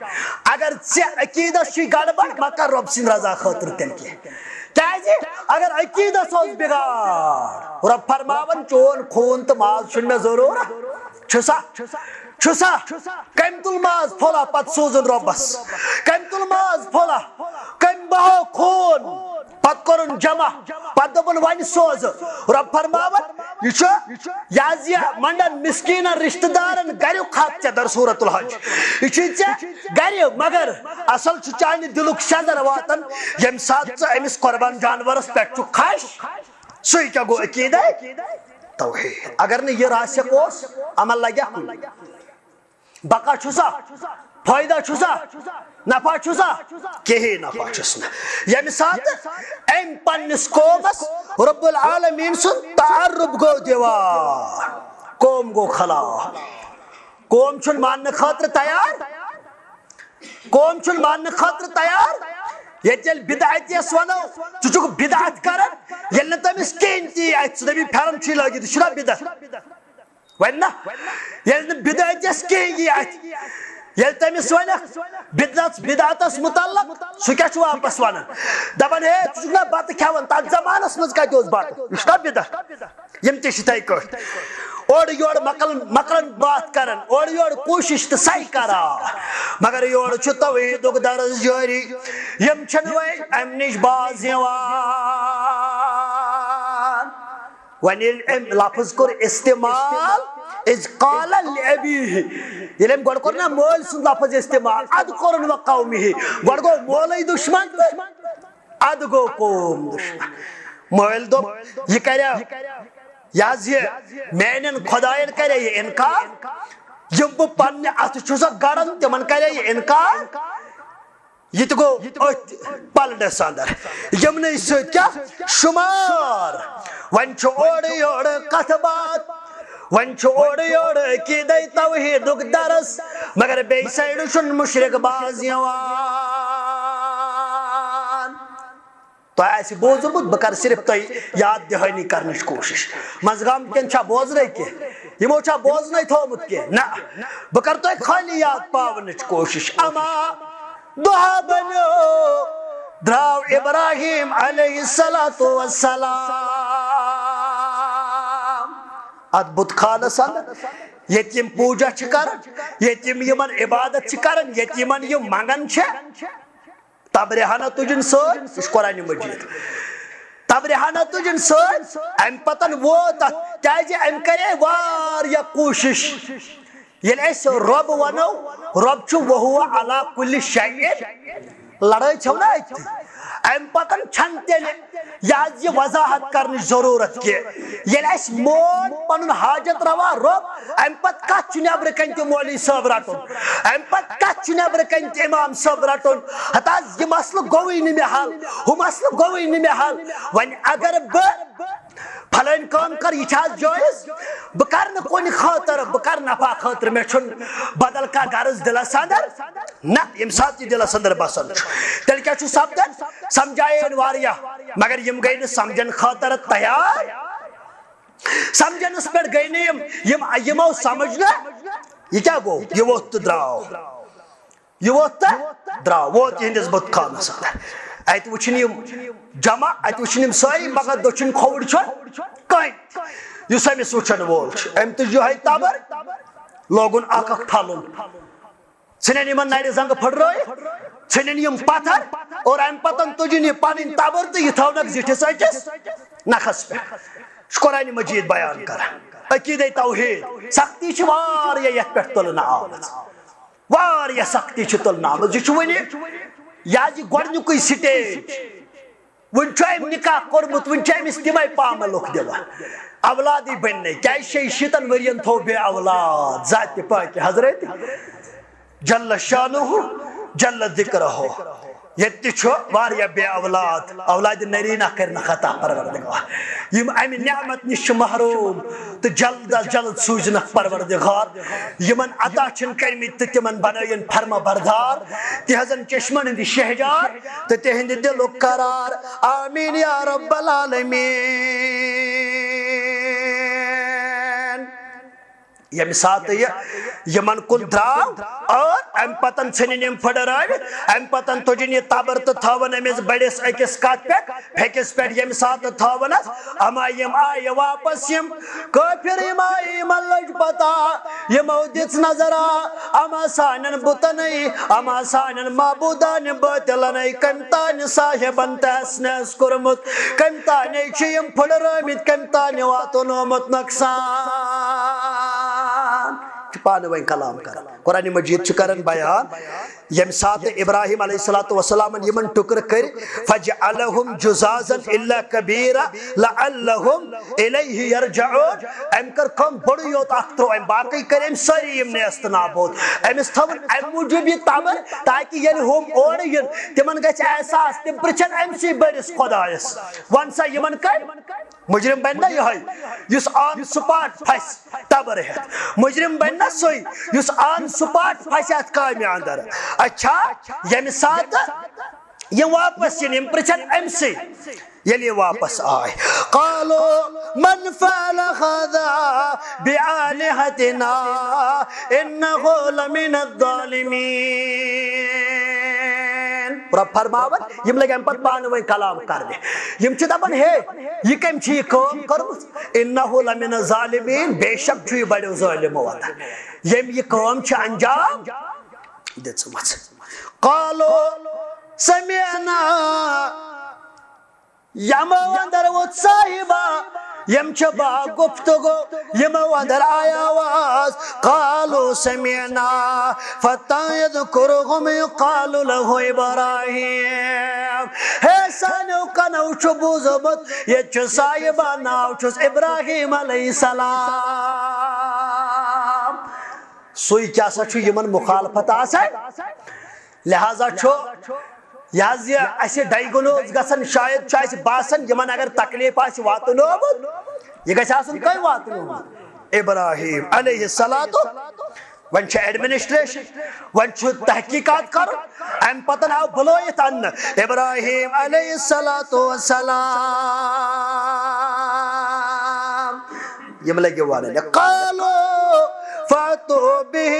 اگر ژےٚ عقیٖدس چھُے گڑبڑ، مہ کر رۄب سٕنٛدِ رضا خٲطرٕ تیٚلہِ کینٛہہ۔ کیازِ؟ اگر عقیٖدس اوس بگاڑ، رۄب فرماوان، چون خوٗن تہٕ ماز چھُنہٕ مےٚ ضروٗرت۔ چھُ سا؟ چھُ سا؟ کٔمۍ تُل ماز پھوٚلہ پتہٕ سوٗزُن رۄبس؟ کٔمۍ تُل ماز پھوٚلہ؟ کٔمۍ بہو خوٗن؟ پتہٕ کوٚرُن جمع، پتہٕ دوٚپُن، وۄنۍ سوزٕ۔ رۄب فرماوان، یہِ چھُ، یہِ حظ یہِ منڈن مسکیٖنن رشتہٕ دارن گریُک حق ژےٚ در صورت الحج۔ یہِ چھُے ژےٚ گرِ، مگر اصل چھُ چانہِ دِلُک شٮ۪زر واتان، ییٚمہِ ساتہٕ ژٕ أمِس قۄربان جانورس پٮ۪ٹھ چھُکھ خۄش۔ سُے کیٛاہ گوٚو عقیدے؟ توحید۔ اگر نہٕ یہِ راسخ اوس، عمل لگہِ کُنہِ۔ بقا چھُسا؟ فٲیدٕ چھُسا؟ نفع چھُسا؟ کِہیٖنۍ نفع چھُس نہٕ۔ ییٚمہِ ساتہٕ أمۍ پننِس قومس رب العالمین سُنٛد تعارف گوٚو دِوان، قوم گوٚو خلاف۔ قوم چھُنہٕ ماننہٕ خٲطرٕ تیار۔ قوم چھُنہٕ ماننہٕ خٲطرٕ تیار۔ ییٚتہِ ییٚلہِ بدعتیس ونو، ژٕ چھُکھ بدعت کران، ییٚلہِ نہٕ تٔمِس کِہیٖنۍ تہِ یی اَتھِ، ژٕ دٔپی پھٮ۪رن چھُے لٲگِتھ، یہِ چھُنہ بدعت؟ وۄنۍ نہ، ییٚلہِ نہٕ بدعتیس کِہیٖنۍ یی اَتھِ، ییٚلہِ تٔمِس ونکھ بدعت، بدعتس متعلق، سُہ کیٛاہ چھُ واپس ونان؟ دپان، ہے، ژٕ چھُکھ نہ بتہٕ کھٮ۪وان، تتھ زمانس منٛز کتہِ اوس بتہٕ؟ یہِ چھُنہ بدعت؟ یِم تہِ چھِ تِتھَے کٲٹھۍ۔ اورٕ یورٕ مۄکلن، مۄکلن باتھ کران، اورٕ یورٕ کوٗشِش تہٕ سَے کران۔ مگر یورٕ چھُ توحیٖدُک درس جٲری۔ یِم چھِنہٕ وۄنۍ اَمہِ نِش باز یِوان۔ وۄنۍ ییٚلہِ أمۍ لفظ کوٚر استعمال، اذ قال لأبیہ، ییٚلہِ أمۍ گۄڈٕ کوٚر نہ مٲلۍ سُنٛد لفظ استعمال، اذ قرن و قومہ، گۄڈٕ گوٚو مولٕے دُشمن تہٕ ادٕ گوٚو قوم دُشمن۔ مٲلۍ دوٚپ، یہِ کریا، یہِ حظ یہِ میانٮ۪ن خۄداین کریا یہِ انکار، یِم بہٕ پننہِ اتھٕ چھُسکھ گڑان، تِمن کریا یہِ انکار۔ یہِ تہِ گوٚو أتھۍ پلڑس اندر۔ یِمنٕے سۭتۍ کیٛاہ شُمار۔ وۄنۍ چھُ اورٕ یورٕ کتھٕ باتھ، وۄنۍ چھُ اورٕ یورٕ عقیدے توحیدُک درس، مگر بیٚیہِ سایڈٕ چھُنہٕ مُشرک باز یِوان۔ تۄہہِ آسہِ بوٗزمُت، بہٕ کرٕ صرف تۄہہِ یاد دہٲنی کرنٕچ کوٗشِش۔ منٛزگام کٮ۪ن چھا بوزنَے کینٛہہ؟ یِمو چھا بوزنَے تھوٚومُت کینٛہہ؟ نہ، بہٕ کرٕ تۄہہِ خٲلی یاد پاونٕچ کوٗشِش۔ اما دۄہ بنیو، درٛاو ابراہیم علیہ الصلوۃ والسلام اتھ بُت خانس اندر، ییٚتہِ یِم پوٗجا چھِ کران، ییٚتہِ یِم یِمن عبادت چھِ کران، ییٚتہِ یِمن یِم منگان چھِ۔ تبرِ ہنا تُجِن سۭتۍ، یہِ چھُ قرآنِ مجیٖد۔ تبرِ ہنا تُجِن سۭتۍ، اَمہِ پتن ووت اَتھ، کیازِ أمۍ کرے واریاہ کوٗشِش۔ ییٚلہِ أسۍ رۄب وَنو، رۄب چھُ وہو علی کُلِ شیء، لڑٲے چھَو نہ أتھی۔ اَمہِ پتن چھَنہٕ تیٚلہِ یہِ حظ یہِ وضاحت کرنٕچ ضروٗرت کینٛہہ۔ ییٚلہِ اَسہِ مون پنُن حاجت روا رۄب، اَمہِ پتہٕ کتھ چھُ نٮ۪برٕ کنہِ تہِ مولوی صٲب رٹُن؟ اَمہِ پتہٕ کتھ چھُ نٮ۪برٕ کنہِ تہِ امام صٲب رٹُن؟ ہتہٕ حظ یہِ مسلہٕ گوٚوٕے نہٕ مےٚ حل، ہُہ مسلہٕ گوٚوٕے نہٕ مےٚ حل۔ وۄنۍ اگر بہٕ فلٲنۍ کٲم کر، یہِ چھا حظ جٲیز؟ بہٕ کر نہٕ کُنہِ خٲطرٕ، بہٕ کر نفع خٲطرٕ، مےٚ چھُنہٕ بدل کانٛہہ غرض دِلس اندر۔ نہ، ییٚمہِ ساتہٕ یہِ دِلس اندر بسان چھُ، تیٚلہِ کیٛاہ چھُ سپدان؟ سمجھایے أمۍ واریاہ، مگر یِم گٔے نہٕ سمجھن خٲطرٕ تیار۔ سمجھنس پٮ۪ٹھ گٔے نہٕ یِم، یِم، یِمو سمجھ نہٕ۔ یہِ کیٛاہ گوٚو؟ یہِ ووٚتھ تہٕ درٛاو۔ یہِ ووٚتھ تہٕ درٛاو، ووت یِہنٛدِس بُت خانس اندر۔ اتہِ وٕچھِن یِم جمع، اتہِ وٕچھِن یِم سٲری، مگر دٔچھُن کھووُر چھُنہٕ کٕہٕنۍ۔ یُس أمِس وٕچھن وول چھُ، أمۍ تُج یِہوٚے تبر، لوگُن اکھ اکھ پھلُن۔ ژھٕنن یِمن نرِ زنگہٕ پھٕٹرٲیِتھ، ژھٕنن یِم پتھر، اور امہِ پتن تُجِن یہِ پنٕنۍ تبر تہٕ یہِ تھٲونکھ زِٹھِس أکِس نکھس پٮ۪ٹھ۔ یہِ چھُ قرآنِ مجیٖد بیان کران۔ عقیدے توحید، سختی چھِ واریاہ یتھ پٮ۪ٹھ تُلنہٕ آمٕژ۔ واریاہ سختی چھِ تُلنہٕ آمٕژ۔ یہِ چھُ وُنہِ، یہِ حظ یہِ گۄڈٕنیُکُے سٹیج۔ وُنہِ چھُ أمۍ نکاح کوٚرمُت، وُنہِ چھِ أمِس تِمے پامہٕ لُکھ دِوان۔ اولادٕے بٔنۍ نہٕ۔ کیٛازِ شیٚیہِ شیٖتن ؤرین تھوٚو بے اولاد ذاتِ پاکہِ حضرت جل شانہ، جل ذکرہ۔ ییٚتہِ تہِ چھُ واریاہ بے اولاد، اولادِ نرینہ کٔرۍ نہٕ خطا پروردگار۔ یِم امہِ نعمت نِش چھِ محروم تہٕ جلد از جلد سوٗزنکھ پروردگار۔ یِمن عطا چھِنہٕ کٔرمٕتۍ تہٕ تِمن بنٲیِن فرما بردار، تِہنٛزن چشمن ہٕنٛدِ شہجار تہٕ تِہنٛدِ دِلُک قرار۔ آمین یا رب العالمین۔ ییٚمہِ ساتہٕ یہِ یِمن کُن درٛاو، اور امہِ پتن ژھٕنِن یِم پھٕٹرٲوِتھ، امہِ پتن تُجِن یہِ تبر تہٕ تھٲوٕن أمِس بٔڑِس أکِس کتھ پٮ۪ٹھ، پھیٚکِس پٮ۪ٹھ۔ ییٚمہِ ساتہٕ تھٲوٕنس، اما یِم آیہِ واپس، یِم کٲفر، یِم آیہِ، یِمن لٔج پتہ، یِمو دِژ نظرا اما سانٮ۪ن بُتنٕے، اما سانٮ۪ن معبوٗدانہِ باطلنٕے کٔمۍ تانہِ صاحبن تحس نحس کوٚرمُت، کٔمۍ تانہِ چھِ یِم پھٕٹرٲومٕتۍ، کٔمۍ تانہِ واتنومُت نۄقصان۔ چھُ پانہٕ ؤنۍ کلام کران۔ قرآن مجید چھُ کران بیان، ییٚمہِ ساتہٕ ابراہیم علیہ الصلوۃ والسلامن یِمن ٹُکرٕ کٔرۍ، فجعلہم جذاذا الا کبیرا لعلہم الیہ یرجعون۔ أمۍ کٔر کٲم، بوٚڑُے یوت اکھ ترٛوو أمۍ، باقٕے کٔرۍ أمۍ سٲری یِم نیست نابود۔ أمِس تھٲوٕن اَمہِ موٗجوٗب یہِ تبر، تاکہِ ییٚلہِ ہُم اورٕ یِن، تِمن گژھِ احساس، تِم پرٛژھن أمۍ سٕے بٔڑِس خۄدایس، وَن سا، یِمن کٔرۍ؟ مجرم بنہِ نا یِہوٚے، یُس آن سپاٹ پھسہِ تبر ہٮ۪تھ۔ مجرم بنہِ نا سُے، یُس آن سپاٹ پھسہِ اتھ کامہِ اندر۔ اچھا، ییٚمہِ ساتہٕ یِم واپس یِن، یِم پرٛژھن أمۍ سٕے۔ ییٚلہِ یہِ واپس آے، قالوا من فعل هذا بآلهتنا إنه لمن الظالمين۔ رب فرماوان، یِم لٔگۍ اَمہِ پتہٕ پانہٕ ؤنۍ کلام کرنہِ۔ یِم چھِ دپان، ہے، یہِ کٔمۍ چھِ یہِ کٲم کٔرمٕژ؟ إنه لمن الظالمين، بے شک چھُ یہِ بڑیو ظٲلمو اندر، ییٚمۍ یہِ کٲم چھِ انجام دِژمٕژ۔ قالوا سمعنا، یِمو اندر ووت صاحبہ، یِم چھِ با گفتگو، یِمو اندر آیہِ آواز، قالوا سمعنا فتى يذكرهم يقال له إبراهيم۔ ہے سانیو کنو چھُ بوٗزمُت، ییٚتہِ چھُ صاحبہ، ناو چھُس ابراہیم علیہ السلام۔ سُے کیٛاہ سا چھُ یِمن مخالفت آسان، لہذا چھُ یہِ حظ یہِ اَسہِ ڈائیگنوز گژھان، شاید چھُ اَسہِ باسان یِمن اگر تکلیف آسہِ واتنومُت، یہِ گژھِ آسُن کٔمۍ واتنومُت؟ ابراہیم علیہ الصلوۃ۔ وۄنۍ چھِ ایڈمنسٹریشن، وۄنۍ چھُ تحقیقات کرُن، اَمہِ پتہٕ آو بُلٲیِتھ اَننہٕ ابراہیم علیہ الصلوۃ والسلام۔ یِم لٔگۍ وَنٕنۍ، قالوا فأتوا به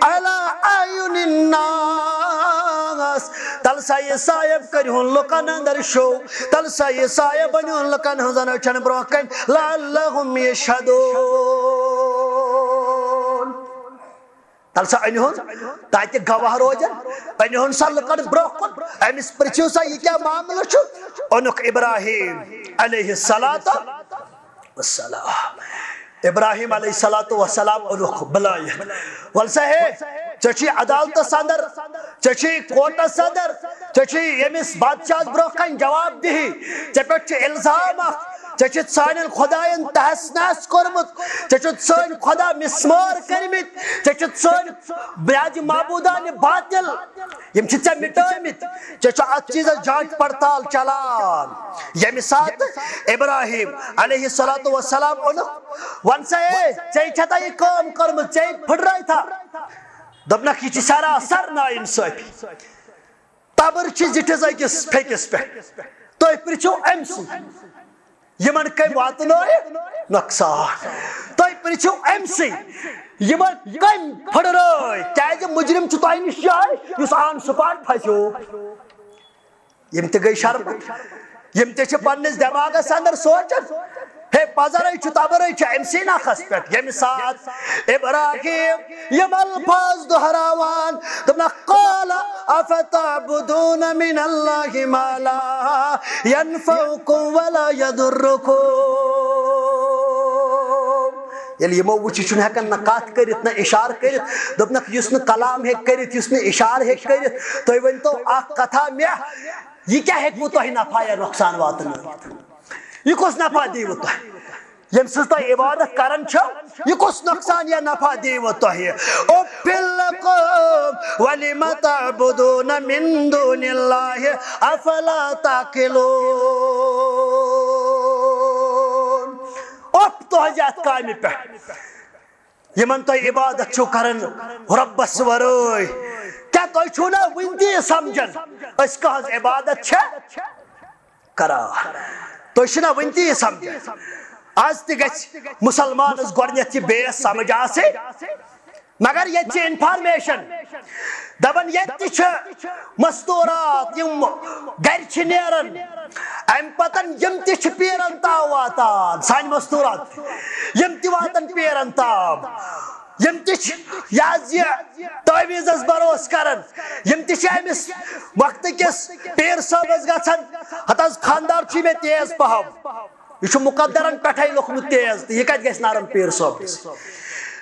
على أعين الناس۔ تَلہٕ سا یہِ صاحب کٔرِہُن لُکن اندر شو، تَلہٕ سا یہِ صاحب أنِہُن لُکن ہٕنٛزن أچھن برونٛہہ کنہِ، لعلهم يشهدون۔ تَلہٕ سا أنِہُن تاکہِ گواہ روزن، أنِہُن سا لُکن برونٛہہ کُن، أمِس پرٛژھِو سا یہِ کیٛاہ معاملہٕ چھُ۔ اوٚنُکھ ابراہیم علیہ الصلوۃ والسلام۔ ابراہیم علیہ الصلوۃ والسلام اوٚنُکھ بُلٲیِتھ۔ وَل سا ہے، ژےٚ چھُے عدالتس اندر، ژےٚ چھُے کورٹس اندر، ژےٚ چھُے ییٚمِس بادشاہس برونٛہہ کنہِ جواب دِہی، ژےٚ پٮ۪ٹھ چھُ الزام اکھ، ژےٚ چھُتھ سانٮ۪ن خۄداین تحس نحس کوٚرمُت، ژےٚ چھُتھ سٲنۍ خۄدا مسمار کٔرمٕتۍ، ژےٚ چھُتھ سٲنۍ بیاجہِ معبوٗدانہِ باطل، یِم چھِ ژےٚ مِٹٲومٕتۍ۔ ژےٚ چھُ اتھ چیٖزس جانچ پڑتال چلان۔ ییٚمہِ ساتہٕ ابراہیم علیہ الصلوۃ والسلام اوٚنُکھ، وَن سا، ہے، ژےٚ چھےٚ تۄہہِ یہِ کٲم کٔرمٕژ، ژےٚ پھٕٹرٲوتھا؟ دوٚپنکھ، یہِ چھِ سراسر ناانصٲفی۔ تبر چھِ زِٹھِس أکِس پھیٚکِس پٮ۪ٹھ۔ تُہۍ پرٛژھِو أمۍ سٕے۔ یِمن کٔمۍ واتنٲے نۄقصان؟ تُہۍ پرٛژھِو أمۍ سٕے۔ یِمن کٔمۍ پھٕٹرٲے؟ کیٛازِ مُجرِم چھُ تۄہہِ نِش یِہوٚے، یُس آن سپاٹ پھسیو۔ یِم تہِ گٔے شرمہٕ۔ یِم تہِ چھِ پننِس دٮ۪ماغس اندر سونٛچان، ہے، پزرے چھُ، تبرے چھُ أمۍ سٕے نکھس پٮ۪ٹھ۔ ییٚمہِ ساتہٕ ابراہیم یِم الفاظ دہراوان، دوٚپنکھ، قال افتعبدون من الله ما لا ينفعكم ولا يضركم۔ ییٚلہِ یِمو وٕچھ، یہِ چھُنہٕ ہٮ۪کان نہ کتھ کٔرِتھ، نہ اشارٕ کٔرِتھ، دوٚپنکھ، یُس نہٕ کلام ہیٚکہِ کٔرِتھ، یُس نہٕ اشارٕ ہیٚکہِ کٔرِتھ، تُہۍ ؤنۍ تو اکھ کتھا مےٚ، یہِ کیٛاہ ہیٚکوٕ تۄہہِ نفع یا نۄقصان واتنٲوِتھ؟ یہِ کُس نفع دیٖوٕ تۄہہِ؟ ییٚمہِ سۭتۍ تُہۍ عبادت کران چھِو، یہِ کُس نۄقصان یا نفع دیٖوٕ تۄہہِ؟ اُفٍّ لَكُمْ وَلِمَ تَعْبُدُونَ مِن دُونِ اللَّهِ أَفَلَا تَعْقِلُونَ۔ اُف تُہنٛزِ اَتھ کامہِ پٮ۪ٹھ، یِمن تُہۍ عبادت چھِو کران رۄبس ورٲے۔ کیٛاہ تُہۍ چھِو نہ وُنہِ تہِ یہِ سمجھان أسۍ کٕہٕنٛز عبادت چھِ کران؟ تُہۍ چھِو نہ وُنہِ تہِ یہِ سمجھان؟ آز تہِ گژھِ مسلمانس گۄڈٕنیتھ یہِ بیس سمجھ آسٕنۍ۔ مگر ییٚتہِ چھِ انفارمیشن دپان، ییٚتہِ تہِ چھِ مستورات، یِم گرِ چھِ نیران، امہِ پتن یِم تہِ چھِ پیرن تام واتان، سانہِ مستورات، یِم تہِ واتان پیرن تام، یِم تہِ چھِ یہِ حظ یہِ تعویذس بھروسہٕ کران، یِم تہِ چھِ أمِس وقتہٕ کِس پیر صٲبس گژھان، ہتہٕ حظ خاندار چھُ مےٚ تیز پہم۔ یہِ چھُ مقدرن پٮ۪ٹھے لیوٚکھمُت تیز، تہٕ یہِ کتہِ گژھِ نرم پیر صٲبس؟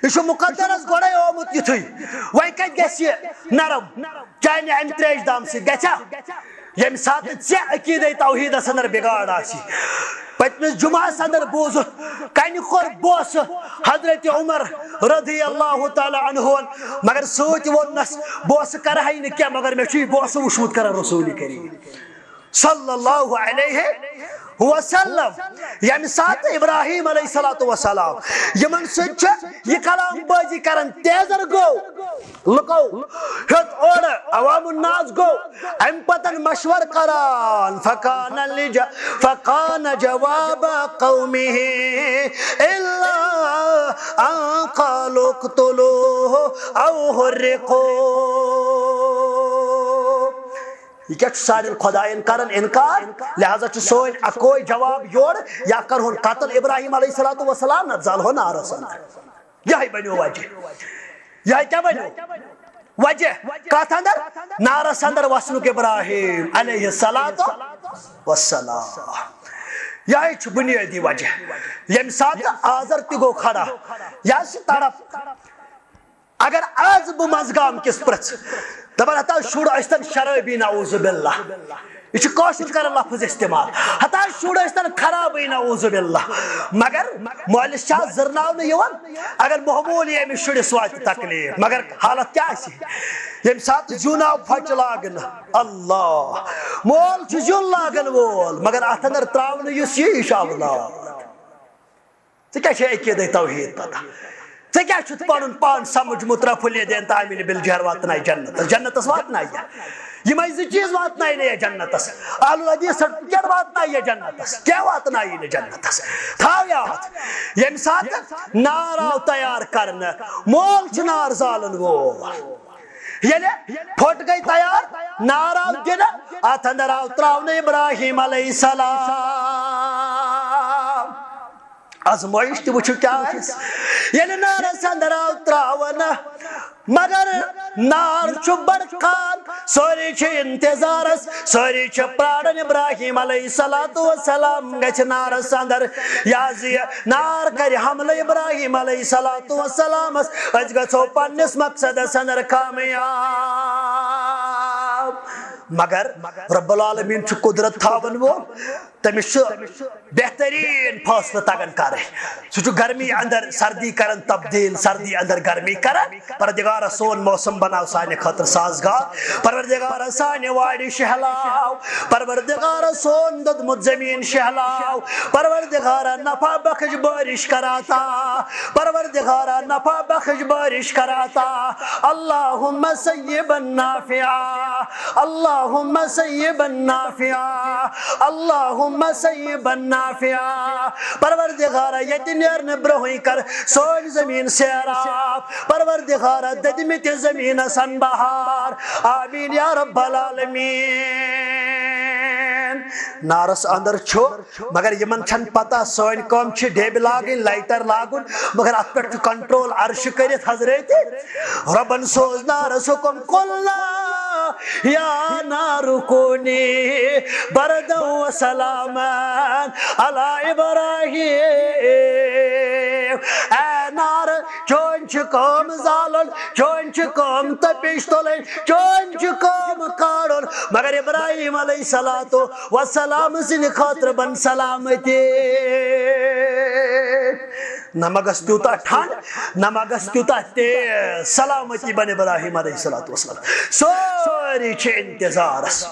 یہِ چھُ مقدرس گۄڈے آمُت یِتھُے، وۄنۍ کتہِ گژھِ یہِ نرم؟ چانہِ امہِ تریش دام سۭتۍ گژھیا؟ ییٚمہِ ساتہٕ ژےٚ عقیدے توحیدس اندر بگاڑ آسہِ۔ پٔتمِس جمعس اندر بوٗزُتھ، کنہِ کوٚر بوسہٕ حضرت عمر رضی اللہ تعالیٰ عنہن، مگر سۭتۍ ووٚننس، بوسہٕ کرہے نہٕ کینٛہہ، مگر مےٚ چھُ یہِ بوسہٕ وُچھمُت کران رسول کریم۔ صلی اللہ علیہ وسلم۔ ییٚمہِ ساتہٕ ابراہیم علیہ الصلوۃ والسلام یِمن سۭتۍ چھُ یہِ کلام بٲزی کران، تیزر گوٚو، لُکو ہیوٚت اورٕ، عوام الناس گوٚو، امہِ پتن مشور کران، فکان لج-، فکان جواب قومه الا ان قالوا اقتلوه او حرقوه۔ یہِ کیٛاہ چھُ سانٮ۪ن خۄدایَن کران اِنکار؟ لہذا چھُ سٲنۍ اکوے جواب یورٕ، یا کرہون قتل ابراہیم علیہ الصلوۃ والسلام، نتہٕ زالہون نارس اندر۔ یہے بنیو وجہ۔ یہے کیٛاہ بنیو وجہ؟ کتھ اندر؟ نارس اندر وسنُک ابراہیم علیہ الصلوۃ والسلام۔ یہے چھُ بنیٲدی وجہ۔ ییٚمہِ ساتہٕ آزر تہِ گوٚو کھڑا، یہِ حظ چھِ تڑپ۔ اگر آز بہٕ منٛزگام کِس پرٛژھٕ، دَپان ہتا شُر ٲسۍتن شرٲبی، نعوذ باللہ، یہِ چھُ کٲشُر کران لفظ استعمال، ہتا شُر ٲسۍتن خرابٕے، نعوذ باللہ، مگر مٲلِس چھا زٕرناونہٕ یِوان؟ اگر معموٗلی أمِس شُرِس واتہِ تکلیف، مگر حالت کیٛاہ آسہِ؟ ییٚمہِ ساتہٕ زیُن آو پھۄچہِ لاگنہٕ، اللہ، مول چھُ زیُن لاگن وول، مگر اتھ اندر تراونہٕ یُس یہِ، یہِ چھُ اولاد۔ ژےٚ کیٛاہ چھے عقیدے توحید پتہ؟ ژےٚ کیٛاہ چھُتھ پنُن پان سمجھمُت؟ رفع الیدین تہٕ عامل بالجہر واتنایہِ جنتس؟ جنتس واتنایہِ؟ یِمے زٕ چیٖز واتنایہِ نہٕ یا جنتس؟ اہل الحدیث سرٹیفکیٹ واتنایہِ یا جنتس؟ کیٛاہ واتنایہِ نہٕ جنتس؟ تھاو یاد، ییٚمہِ ساتہٕ نار آو تیار کرنہٕ، مول چھُ نار زالن وول۔ ییٚلہِ پھوٚٹ گٔے تیار، نار آو دِنہٕ، اتھ اندر آو تراونہٕ ابراہیم علیہ السلام۔ آزمٲیش تہِ وٕچھِو کیٛاہ آسہِ۔ ییٚلہِ نارس اندر آو تراونہٕ، مگر نار چھُ بڑکان، سٲری چھِ انتظارس، سٲری چھِ پراران ابراہیم علیہ الصلوۃ والسلام گژھِ نارس اندر۔ یا زِ یہِ نار کرِ حملہٕ ابراہیم علیہ الصلوۃ والسلامس، أسۍ گژھو پننِس مقصدس اندر کامیاب۔ مگر رب العالمین چھُ قدرت تھاون وول، تٔمِس چھُ بہترین فٲصلہٕ تگان کرٕنۍ۔ سُہ چھُ گرمی اندر سردی کران تبدیل، سردی اندر گرمی کران۔ پروردگارا سون موسم بناو سانہِ خٲطرٕ سازگار۔ پروردگارا سانہِ وارِ شہلاو۔ پروردگارا سون دوٚدمُت زمین شہلاو۔ پروردگارا نفع بخش بارش کر عطا۔ پروردگارا نفع بخش بارش کر عطا۔ اللہم صیبا نافعا۔ اللہم صیبا نافعا۔ اللہم صیبا نافعا۔ پروردگارا، ییٚتہِ نیرنہٕ برونٛہٕے کر سٲنۍ زمین سیراب۔ پروردگارا، دٔدمٕتِس زمینس ان بہار۔ آمین یا رب العالمین۔ نارس اندر چھُ، مگر یِمن چھنہٕ پتہ سٲنۍ کٲم چھِ ڈیبہِ لاگٕنۍ، لایٹر لاگُن، مگر اتھ پٮ۪ٹھ چھُ کنٹرول عرشہِ کٔرِتھ حضرت ربن سوز نارس حکم، قلنا یا نار کونی بردا و سلاما علی ابراہیم۔ اے نار، چون چھُ کٲم زالُن، چون چھُ کٲم تپش تُلٕنۍ، چون چھُ کٲم کاڑُن، مگر ابراہیم علیہ الصلوۃ والسلام سٕنٛدِ خٲطرٕ بن سلامتی۔ نہ ما گژھِ تیوٗتاہ ٹھنڈ، نہ ما گژھِ تیوٗتاہ تیز۔ سلامتی بن ابراہیم علیہ الصلوۃ والسلام۔ سٲری چھِ انتظارس،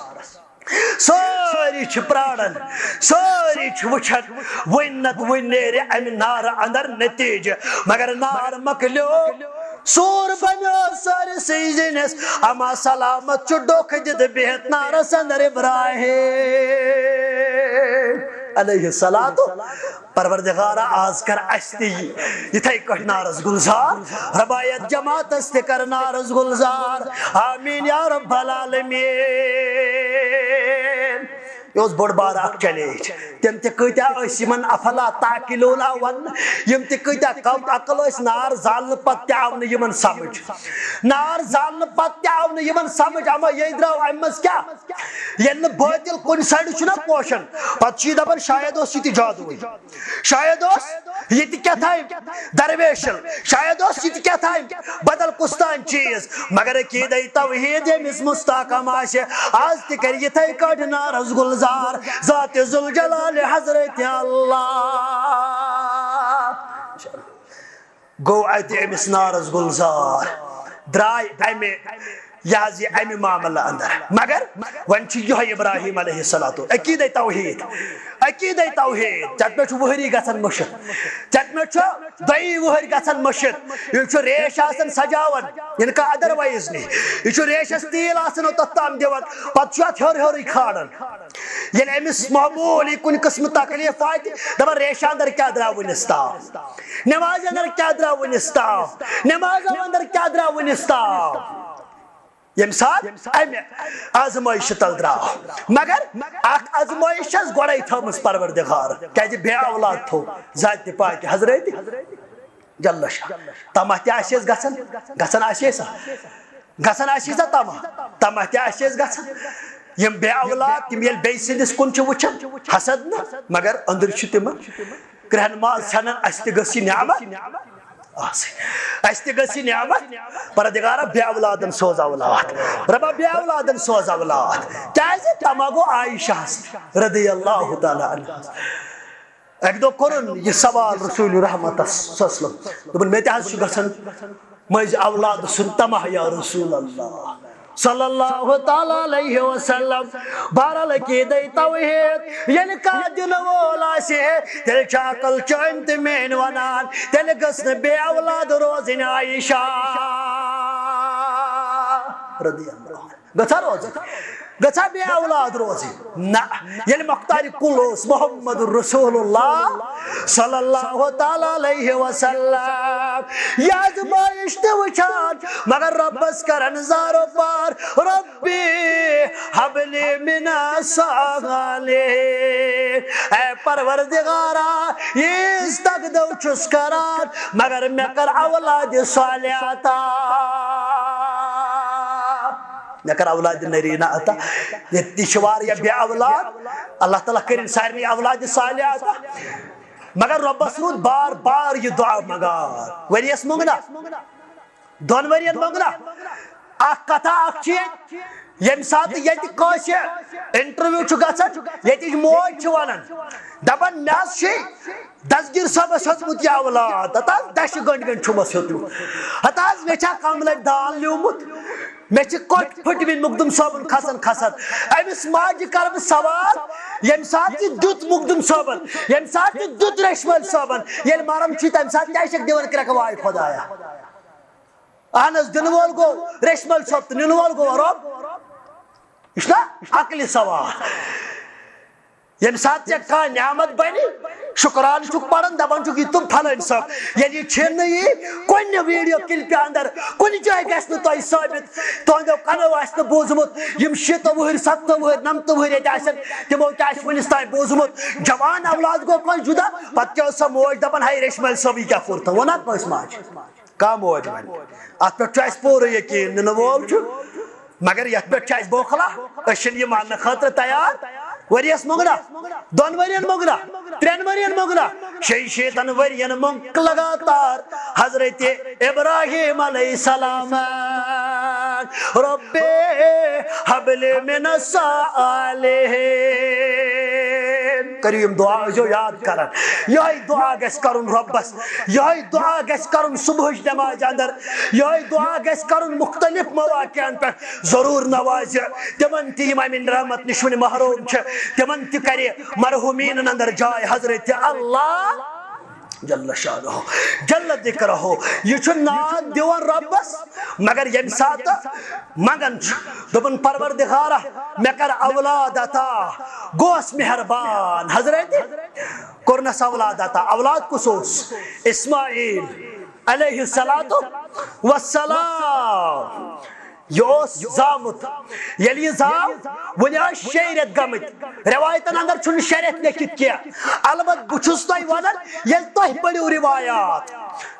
سٲری چھِ پراران، سٲری چھِ وٕچھان، وٕنۍ نتہٕ وٕنۍ نیرِ امہِ نارٕ اندر نتیجہٕ۔ مگر نار مۄکلیو، سوٗر بنیو سٲرسٕے زِنِس، اما سلامت چھُ ڈوکھ دِتھ بِہِتھ نارس اندر ابراہیم۔ علیہ الصلوۃ، پروردگارا، آز کر اسہِ تہِ یہِ یِتھے کٲٹھۍ نارس گُلزار، ربایت جماعتس تہِ کر نارس گُلزار۔ آمین یا رب العالمین۔ یہِ اوس بوٚڑ بار اکھ چیلنج۔ تِم تہِ کۭتیاہ ٲسۍ یِمن افلا تعقلون وننہٕ، یِم تہِ کۭتیاہ کم عقل ٲسۍ، نار زالنہٕ پتہٕ تہِ آو نہٕ یِمن سمجھ۔ نار زالنہٕ پتہٕ تہِ آو نہٕ یِمن سمجھ، اما یہِ درٛاو امہِ منٛز کیٛاہ؟ ییٚلہِ نہٕ بٲطِل کُنہِ سایڈٕ چھُنہ پوشان، پتہٕ چھُ یہِ دپان، شاید اوس یہِ تہِ جادوٗ۔ شاید اوس یہِ تہِ کیٛاہ تام درویشل، شاید اوس یہِ تہِ کیٛاہ تام بدل کُس تام چیٖز، مگر عقیدے توحید ییٚمِس مستحکم آسہِ، آز تہِ کرِ یِتھے کٲٹھۍ نارس گُلزار ذات ذوالجلال حضرت اللہ۔ گوٚو اتہِ أمِس نارس گُلزار، درٛاے امہِ، یہِ حظ یہِ امہِ معاملہٕ اندر۔ مگر وۄنۍ چھُ یِہوٚے ابراہیم علیہ الصلوۃ، عقیدے توحید، عقیدے توحید۔ ژےٚ پٮ۪ٹھ چھُ وُہٕری گژھان مٔشِتھ، ژےٚ پٮ۪ٹھ چھُ دۄیی وُہٕرۍ گژھان مٔشِتھ۔ یہِ چھُ ریش آسان سجاوان، یِنہٕ کانٛہہ otherwise نی۔ یہِ چھُ ریشس تیٖل آسان تتھ تام دِوان، پتہٕ چھُ اتھ ہیوٚر ہیوٚرٕے کھالان۔ ییٚلہِ أمِس معموٗلی کُنہِ قٕسمہٕ تکلیف واتہِ، دَپان، ریشہِ اندر کیٛاہ درٛاو وُنِس تام؟ نٮ۪مازِ اندر کیٛاہ درٛاو وُنِس تام؟ نٮ۪مازو اندر کیٛاہ درٛاو وُنِس تام؟ ییٚمہِ ساتہٕ اَمہِ آزمٲیشہِ تل درٛاو۔ مگر اکھ آزمٲیش چھَس گۄڈَے تھٲومٕژ پروردگارن، کیٛازِ بے اولاد تھوٚو ذاتِ پاکہِ حضرت جل شاہ۔ طمع تہِ آسہِ اَسہِ گژھان، گژھان آسہِ اَسہِ سا، گژھان آسہِ سا طمع، طمع تہِ آسہِ اَسہِ گژھان۔ یِم بے اولاد، تِم ییٚلہِ بیٚیہِ سٕنٛدِس کُن چھِ وٕچھان، حسد نہٕ، مگر أنٛدٕرۍ چھِ تِمن کرٛہن ماز ژھٮ۪نان، اَسہِ تہِ گٔژھ یہِ نعمت آسٕنۍ، اَسہِ تہِ گٔژھ یہِ نعمت۔ پروردگارا، بے اولادن سوز اولاد، رۄبا، بے اولادن سوز اولاد۔ کیٛازِ؟ طمع گوٚو عائشہس رضی اللہ تعالیٰ عنہا۔ اکہِ دۄہ کوٚرُن یہِ سوال رسول رحمتس صلی اللہ علیہ وسلم، دوٚپُن، مےٚ تہِ حظ چھُ گژھان مٔنٛزۍ اولاد سُنٛد طمع یا رسول اللہ۔ صلی اللہ تعالیٰ علیہ وسلم۔ بہرحال عقیدے توحید ییٚلہِ کانٛہہ دِنہٕ وول آسہِ، تیٚلہِ چھِ عقل چٲنۍ تہٕ میٲنۍ ونان، تیٚلہِ گٔژھ نہٕ بے اولاد روزٕنۍ عائشہ رضی اللہ عنہا۔ گژھا روزٕنۍ؟ گژھا بے اولاد روزٕنۍ؟ نہ۔ ییٚلہِ مختار کل اوس محمد رسول اللہ صلی اللہ تعالیٰ علیہ وسلم، یہِ آزمٲیش تہِ وٕچھان، مگر رۄبس کران زارو پار، ربی حب لی من الصالحین۔ اے پروردگارا، ییٖژ تقدو چھُس کران، مگر مےٚ کر اولاد صالحہ عطا۔ مےٚ کر اولاد نرینہ عطا۔ ییٚتہِ تہِ چھِ واریاہ بے اولاد، اللہ تعالیٰ کٔرِن سارنٕے اولاد صالحہ عطا۔ مگر رۄبس روٗد بار بار یہِ دُعا منٛگان، ؤریَس منٛگنا، دۄن ؤرین منٛگنا۔ اکھ کتھا اکھ چھِ ییٚتہِ، ییٚمہِ ساتہٕ ییٚتہِ کٲنٛسہِ interview چھُ گژھان، ییٚتِچ موج چھِ ونان، دپان، مےٚ حظ چھِ دستگیر صٲبس ہیوٚتمُت یہِ اولاد، ہتہٕ حظ دَچھِ گٔنٛڈۍ گٔنٛڈۍ چھُمس ہیوٚتمُت، ہتہٕ حظ مےٚ چھا کملن دان لیومُت، مےٚ چھِ کۄٹھۍ پھٔٹمٕتۍ مخدوم صٲبُن کھسان کھسان۔ أمِس ماجہِ کرٕ بہٕ سوال، ییٚمہِ ساتہٕ یہِ دیُت مخدوم صٲبن، ییٚمہِ ساتہٕ یہِ دیُت ریشمٲلۍ صٲبن، ییٚلہِ مران چھُ، تمہِ ساتہٕ کیٛازِ چھکھ دِوان کرٛٮ۪کہٕ، واے خۄدایا؟ اہن حظ، دِنہٕ وول گوٚو ریشمٲلۍ صٲب تہٕ نِنہٕ وول گوٚو رۄب۔ یہِ چھُنہ عقلہِ سوال؟ ییٚمہِ ساتہٕ ژےٚ کانٛہہ نعمت بنہِ، شُکرانہٕ چھُکھ پران، دپان چھُکھ، یہِ تُم فلٲنۍ صٲب۔ ییٚلہِ یہِ چھِنہٕ یی کُنہِ video clipہِ اندر، کُنہِ جایہِ گژھِ نہٕ تۄہہِ ثٲبت، تُہنٛدیو کنو آسہِ نہٕ بوٗزمُت۔ یِم شیٖتو وُہٕرۍ، ستتو وُہٕرۍ، نمتو وُہٕرۍ ییٚتہِ آسن، تِمو تہِ آسہِ وُنِس تام بوٗزمُت۔ جوان اولاد گوٚو کٲنٛسہِ جُدا، پتہٕ کیٛاہ اوس سۄ موج دپان، ہاے ریشمٲلۍ صٲب، یہِ کیٛاہ کوٚر تہٕ ووٚن ہا کٲنٛسہِ ماجہِ؟ کانٛہہ موج وَنہِ۔ اَتھ پٮ۪ٹھ چھُ اَسہِ پوٗرٕ یقیٖن، نِنہٕ وول چھُ، مگر یَتھ پٮ۪ٹھ چھُ اَسہِ بوکھلا، أسۍ چھِنہٕ یہِ ماننہٕ خٲطرٕ تیار۔ ؤریَس مۄنٛگنا، دۄن ؤرِین مۄنٛگنا، ترٛٮ۪ن ؤرِین مۄنٛگنا، شیٚیہِ شیٖتن ؤرِین مۄنٛگ لگاتار حضرت ابراہیم علیہ السلام۔ رب حب لی من الصالحین۔ کٔرِو یِم دُعا، ٲسۍزیو یاد کران۔ یِہوٚے دُعا گژھِ کرُن رۄبَس، یِہوٚے دُعا گژھِ کرُن صُبحٕچ نٮ۪مازِ اندر، یِہوٚے دُعا گژھِ کرُن مُختٔلِف مواقعن پٮ۪ٹھ۔ ضروٗر نوازِ تِمن تہِ، یِم اَمہِ رحمت نِش وٕنہِ محروم چھِ، تِمن تہِ کرِ مرحوٗمیٖنَن اندر جاے حضرت اللہ۔ جل شانہ، جل ذکرہ، یہِ چھُ ناد دِوان رۄبس، مگر ییٚمہِ ساتہٕ منٛگان چھُ، دوٚپُن، "پروردگارا، مےٚ کر اولاد عطا، گوس مہربان"۔ حضرت کوٚرنس اولاد عطا۔ اولاد کُس اوس؟ اسماعیل علیہ الصلوۃ والسلام۔ یہِ اوس زامُت۔ ییٚلہِ یہِ زاو، وُنہِ ٲسۍ شیٚیہِ رٮ۪تھ گٔمٕتۍ۔ رٮ۪وایتن اندر چھُنہٕ شےٚ رٮ۪تھ لیکھِتھ کینٛہہ۔ البتہ بہٕ چھُس تۄہہِ ونان، ییٚلہِ تۄہہِ پٔرِو رِوایات،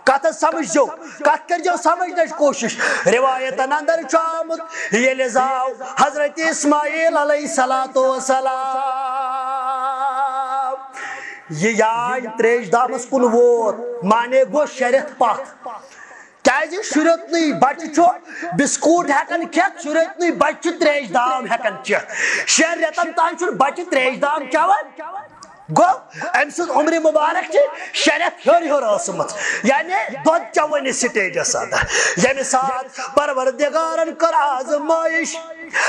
کتھ سمجھو، کتھ کٔرۍزیو سمجھنٕچ کوٗشش۔ رِوایتن اندر چھُ آمُت، ییٚلہِ زاو حضرت اسماعیل علیہ الصلوۃ والسلام، یہِ یاے تریش دامس کُن ووت، معنی گوٚو شےٚ رٮ۪تھ پتھ۔ کیازِ شُریوتنٕے بچہِ چھُ بسکوٹ ہٮ۪کان کھٮ۪تھ، شُریوتنٕے بچہِ چھُ تریش دام ہٮ۪کان چٮ۪تھ۔ شٮ۪ن رٮ۪تن تام چھُنہٕ بچہِ تریش دام چٮ۪وان۔ گوٚو، أمۍ سٕنٛز عمرِ مُبارک چھِ شےٚ رٮ۪تھ ہیوٚر ہیوٚر ٲسمٕژ، یعنی دۄد چٮ۪وٲنی سٹیجس اندر۔ ییٚمہِ ساتہٕ پروردگارن کٔر آزمٲیش،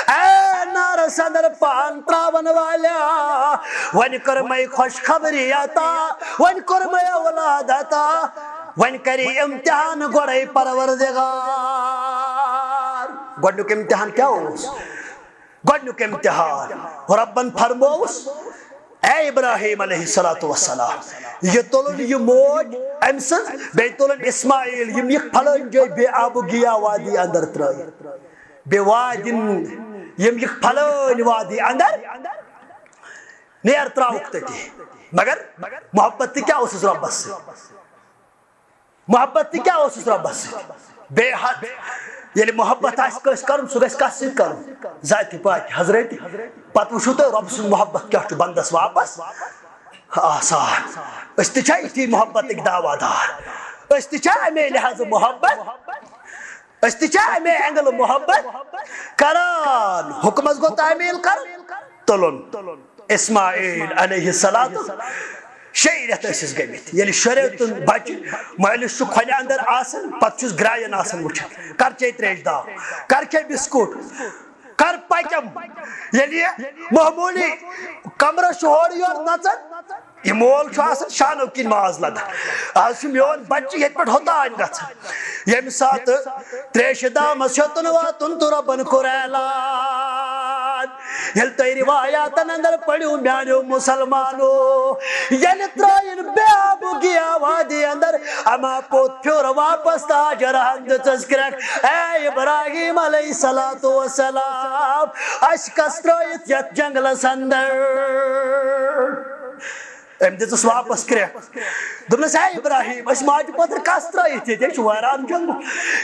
اے نارس اندر پان تراون والیا، وۄنۍ کٔر مے خۄشخبری عطا، وۄنۍ کوٚر مےٚ اولاد عطا، وۄنۍ کرِ امتحان گۄڈے پروردگار۔ گۄڈنیُک امتحان کیٛاہ اوس؟ گۄڈنیُک امتحان رۄبن فرمووُس، اے ابراہیم علیہ الصلوۃ والسلام، یہِ تُلُن یہِ موج أمۍ سٕنٛز، بیٚیہِ تُلُن اسماعیل، یِم یِکھ فلٲنۍ جایہِ بے آب و گیا وادی اندر ترٲیِتھ، بے وادی، یِم یِکھ فلٲنۍ وادی اندر، نیر تراوُکھ تٔتی۔ مگر محبت تہِ کیٛاہ اوسُس رۄبس سۭتۍ؟ محبت تہِ کیٛاہ اوسُس رۄبس سۭتۍ؟ بے حد۔ ییٚلہِ محبت آسہِ کٲنٛسہِ کرُن، سُہ گژھِ کتھ سۭتۍ کرُن؟ ذاتِ پاک حضرت۔ پتہٕ وٕچھِو تُہۍ رۄب سُنٛد محبت کیٛاہ چھُ بندس واپس آسان۔ أسۍ تہِ چھا یِتھی محبتٕکۍ دعویٰ دار؟ أسۍ تہِ چھا امے لحاظہٕ محبت؟ أسۍ تہِ چھا امے اینگلہٕ محبت کران؟ حکمس گوٚو تعمیل کرُن، تُلُن۔ اسماعیل علیہ الصلوۃ، شیٚیہِ رٮ۪تھ ٲسِس گٔمٕتۍ۔ ییٚلہِ شُریوتن بچہِ مٲلِس چھُ کھۄنہِ اندر آسان، پتہٕ چھُس گرٛاین آسان وٕچھان، کر چے تریش دام، کر کھے بسکوٹ، کر پکم۔ ییٚلہِ یہِ معموٗلی کمرس چھُ ہورٕ یورٕ نژان، یہِ مول چھُ آسان شانو کِنۍ ماز لدان۔ آز چھُ میون بچہِ ییٚتہِ پٮ۪ٹھ ہوٚتام گژھان۔ ییٚمہِ ساتہٕ تریشہِ دامس ہیوٚتُن واتُن تہٕ رۄبن کوٚر اعلان، ییٚلہِ تُہۍ رِوایاتن اندر پٔرِو میانیو مُسلمانو، ییٚلہِ ترٲیِن بے آبُک گیا وادی اندر، اما پوٚت پھیوٚر واپس تہٕ ہاجرہن دِژٕس کرٛٮ۪کھ، اے ابراہیم علیہ الصلوۃ والسلام، اسہِ کس ترٲیِتھ یتھ جنگلس اندر؟ أمۍ دِژٕس واپس کرٛٮ۪کھ۔ دوٚپنس، "ہے ابراہیم، أسۍ ماجہِ پٲترٕ کس ترٲیِتھ ییٚتہِ؟ ییٚتہِ چھُ وٲران جنگل۔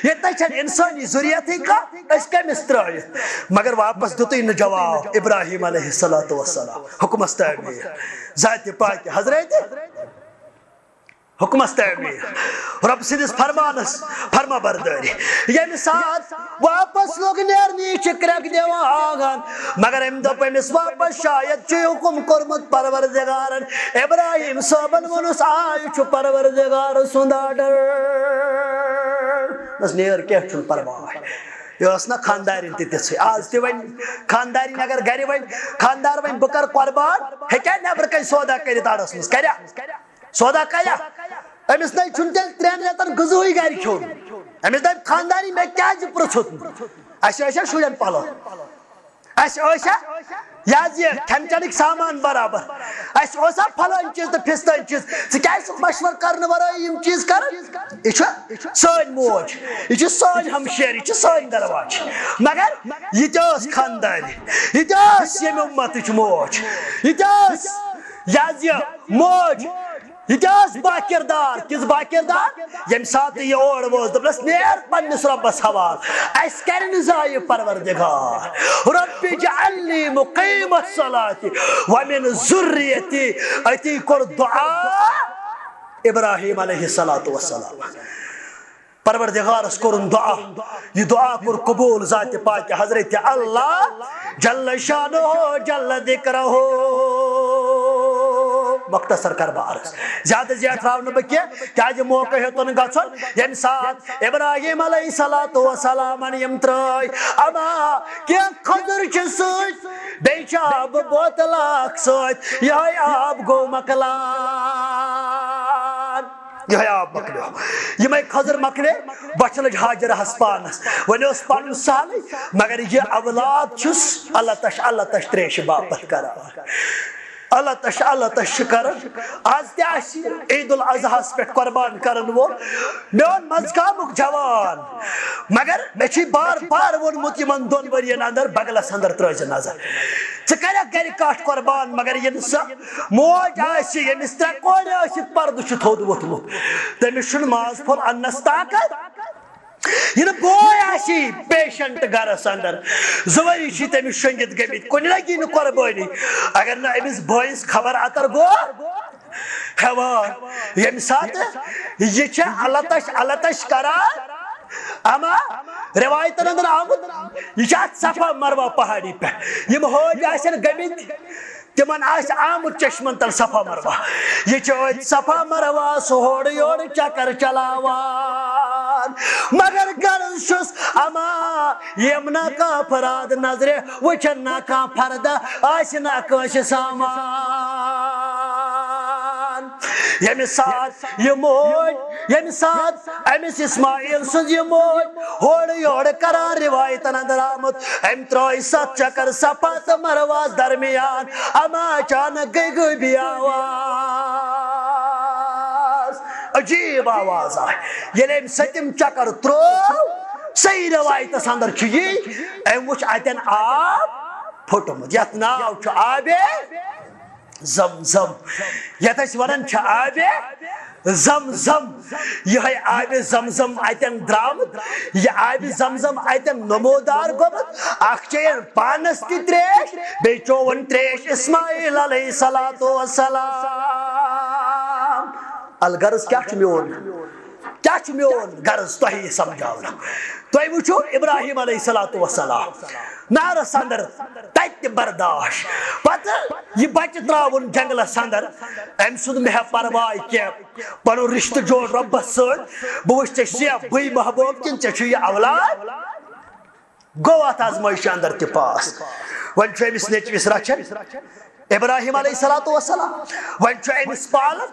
ییٚتہِ نَے چھَنہٕ اِنسٲنی ذُریتھٕے کانٛہہ، أسۍ کٔمِس ترٲیِتھ؟" مگر واپس دیُتُے نہٕ جواب ابراہیم علیہ الصلوۃ والسلام۔ حکمس تعمیل۔ ذاتِ پاکہِ حضرت۔ حکمس تعمیل۔ رۄب سٕنٛدِس فرمانس فرما بردٲری۔ ییٚمہِ ساتہٕ واپس لوٚگ نیرنہِ، یہِ چھِ کرٛٮ۪کھ دِوان۔ مگر أمۍ دوٚپ أمِس واپس، "شاید چھُے حُکُم کوٚرمُت پروردگارن، ابراہیم صٲبن ووٚنُس، آ، یہِ چھُ پروردگار سُنٛد آرڈر۔" بس نیر، کینٛہہ چھُنہٕ پرواے۔ یہِ ٲس نہ خاندارِنۍ تہِ تِژھٕے۔ آز تہِ وۄنۍ خاندارِنۍ اگر گرِ وۄنۍ خاندار وۄنۍ، "بہٕ کرٕ قۄربان"، ہیٚکیٛاہ نٮ۪برٕ کنہِ سودا کٔرِتھ اَڑس منٛز؟ کَریا؟ سودا کَریا؟ أمِس نَے چھُنہٕ تیٚلہِ ترٛٮ۪ن رٮ۪تَن غذہٕے گَرِ کھیوٚن۔ أمِس دَپہِ خانٛداری، "مےٚ کیٛازِ پرٛژھُتھ نہٕ؟ اَسہِ ٲسیا شُرٮ۪ن پَلو؟ اَسہِ ٲسیا یہِ حظ یہِ کھٮ۪ن چٮ۪نٕکۍ سامان برابر؟ اَسہِ اوسا پھلٲنۍ چیٖز تہٕ پھِستٲنۍ چیٖز؟ ژٕ کیٛازِ چھُکھ مَشوَرٕ کَرنہٕ وَرٲے یِم چیٖز کَران؟" یہِ چھُ سٲنۍ موج، یہِ چھِ سٲنۍ ہمشیر، یہِ چھِ سٲنۍ دروازٕ۔ مگر یہِ تہِ ٲس خانٛداری، یہِ تہِ ٲس ییٚمہِ اُمتٕچ موج، یہِ تہِ ٲس یہِ حظ یہِ موج۔ یہِ تہِ ٲس باکردار، کِژھ باکردار؟ ییٚمہِ ساتہٕ یہِ اور ووت، دوٚپنَس، "نیر پننِس رۄبَس حوالہٕ، اَسہِ کَرِ نہٕ ضایع پروردگار۔ رب اجعلنی مقیم الصلاۃ ومن ذریتی۔" أتی کوٚر دُعا ابراہیم علیہ الصلوۃ والسلام۔ پروردگارس کوٚرُن دُعا، یہِ دُعا کوٚر قبوٗل ذاتِ پاکہِ حضرت اللہ جل شانہ جل ذکرہ۔ مختصر کرٕ بہٕ عرض، زیادٕ زیٹھراو نہٕ بہٕ کینٛہہ، کیازِ موقع ہیوٚتُن گژھُن۔ ییٚمہِ ساتہٕ ابراہیم علیہ الصلوۃ والسلامن یِم ترٲے، اما کینٛہہ کھٔزٕر چھِ سۭتۍ، بیٚیہِ چھِ آبہٕ بوتل اکھ سۭتۍ، یِہوٚے آب گوٚو مۄکلان۔ یِہوٚے آب مۄکلیو۔ یِمَے کھٔزٕر مۄکلے، بۄچھِ لٔج ہاجرہَس پانَس۔ وۄنۍ اوس پَرُن سہلٕے، مگر یہِ اولاد چھُس اللہ تَش اللہ تَش ترٛیشہِ باپَتھ کران۔ اللہ تَش اللہ تَش چھِ کران۔ آز تہِ آسہِ عید الاضحیٰ ہَس پٮ۪ٹھ قۄربان کرن وول میون منٛزٕ گامُک جوان، مگر مےٚ چھُے بار بار ووٚنمُت یِمن دۄن ؤرین اندر بغلس اندر ترٲوزِ نظر۔ ژٕ کرکھ گرِ کٹھ قۄربان، مگر ییٚلہِ سۄ موج آسہِ، ییٚمِس ترٛےٚ کورِ ٲسِتھ پردٕ چھُ تھوٚد ووٚتھمُت، تٔمِس چھُنہٕ ماز پھوٚل اننس طاقت۔ ییٚلہِ بوے آسی پیشنٹ گرس اندر، زٕ ؤری چھی تٔمِس شۄنگِتھ گٔمٕتۍ، کُنہِ لگی نہٕ قۄربٲنی۔ اگر نہٕ أمِس بٲیِس خبر اتر گوٚو ہٮ۪وان، ییٚمہِ ساتہٕ یہِ چھِ التش التش کران، اما رِوایتن اندر آمُت، یہِ چھِ اتھ صفا مروہ پہاڑی پٮ۪ٹھ۔ یِم حٲج آسن گٔمٕتۍ، تِمن آسہِ آمُت چشمن تل صفا مروہ۔ یہِ چھِ أتھۍ صفا مروہس ہورٕ یورٕ چکر چلاوان۔ مگر غرض چھُس اما یِم نہ کانٛہہ فراد نظرِ وٕچھن، نہ کانٛہہ فردہ آسہِ، نہ کٲنٛسہِ سامان۔ ییٚمہِ ساتہٕ یہِ موج، ییٚمہِ ساتہٕ أمِس اسماعیل سٕنٛز یہِ موج ہورٕ یورٕ کران، رِوایتن اندر آمُت، أمۍ ترٛٲے ستھ چکر صفا تہٕ مروہس درمیان، اما اچانک گٔے غٲبی آواز، عجیب آواز آے۔ ییٚلہِ أمۍ سٔتِم چکر ترٛوو، صحیح رِوایتس اندر چھُ یی، أمۍ وُچھ اتٮ۪ن آب پھوٚٹمُت، یتھ ناو چھُ آبِ زم زم، یتھ أسۍ ونان چھِ آبِ زم زم۔ یِہوٚے آبِ زم زم اتٮ۪ن درٛامُت، یہِ آبِ زم زم اتٮ۪ن نمودار گوٚمُت۔ اکھ چیٚیَن پانس تہِ ترٛیش، بیٚیہِ چووُن ترٛیش اسماعیل علیہ الصلوۃ والسلام۔ الغرض کیٛاہ چھُ میون؟ کیٛاہ چھُ میون غرض تۄہہِ یہِ سمجھاونُک؟ تُہۍ وٕچھِو ابراہیم علیہ الصلوۃ والسلام نارس اندر، تتہِ تہِ برداش، پتہٕ یہِ بچہِ ترٛاوُن جنگلس اندر، أمۍ سُنٛد مےٚ پرواے کینٛہہ، پنُن رشتہٕ جوڑ رۄبس سۭتۍ، بہٕ وٕچھِ ژےٚ چھُ یا بٕے محبوب کِنہٕ ژےٚ چھُ یہِ اولاد۔ گوٚو اتھ آزمٲیشہِ اندر تہِ پاس۔ وۄنۍ چھُ أمِس نیٚچوِس رچھان ابراہیم علیہ الصلوۃ والسلام، وۄنۍ چھُ أمِس پالان،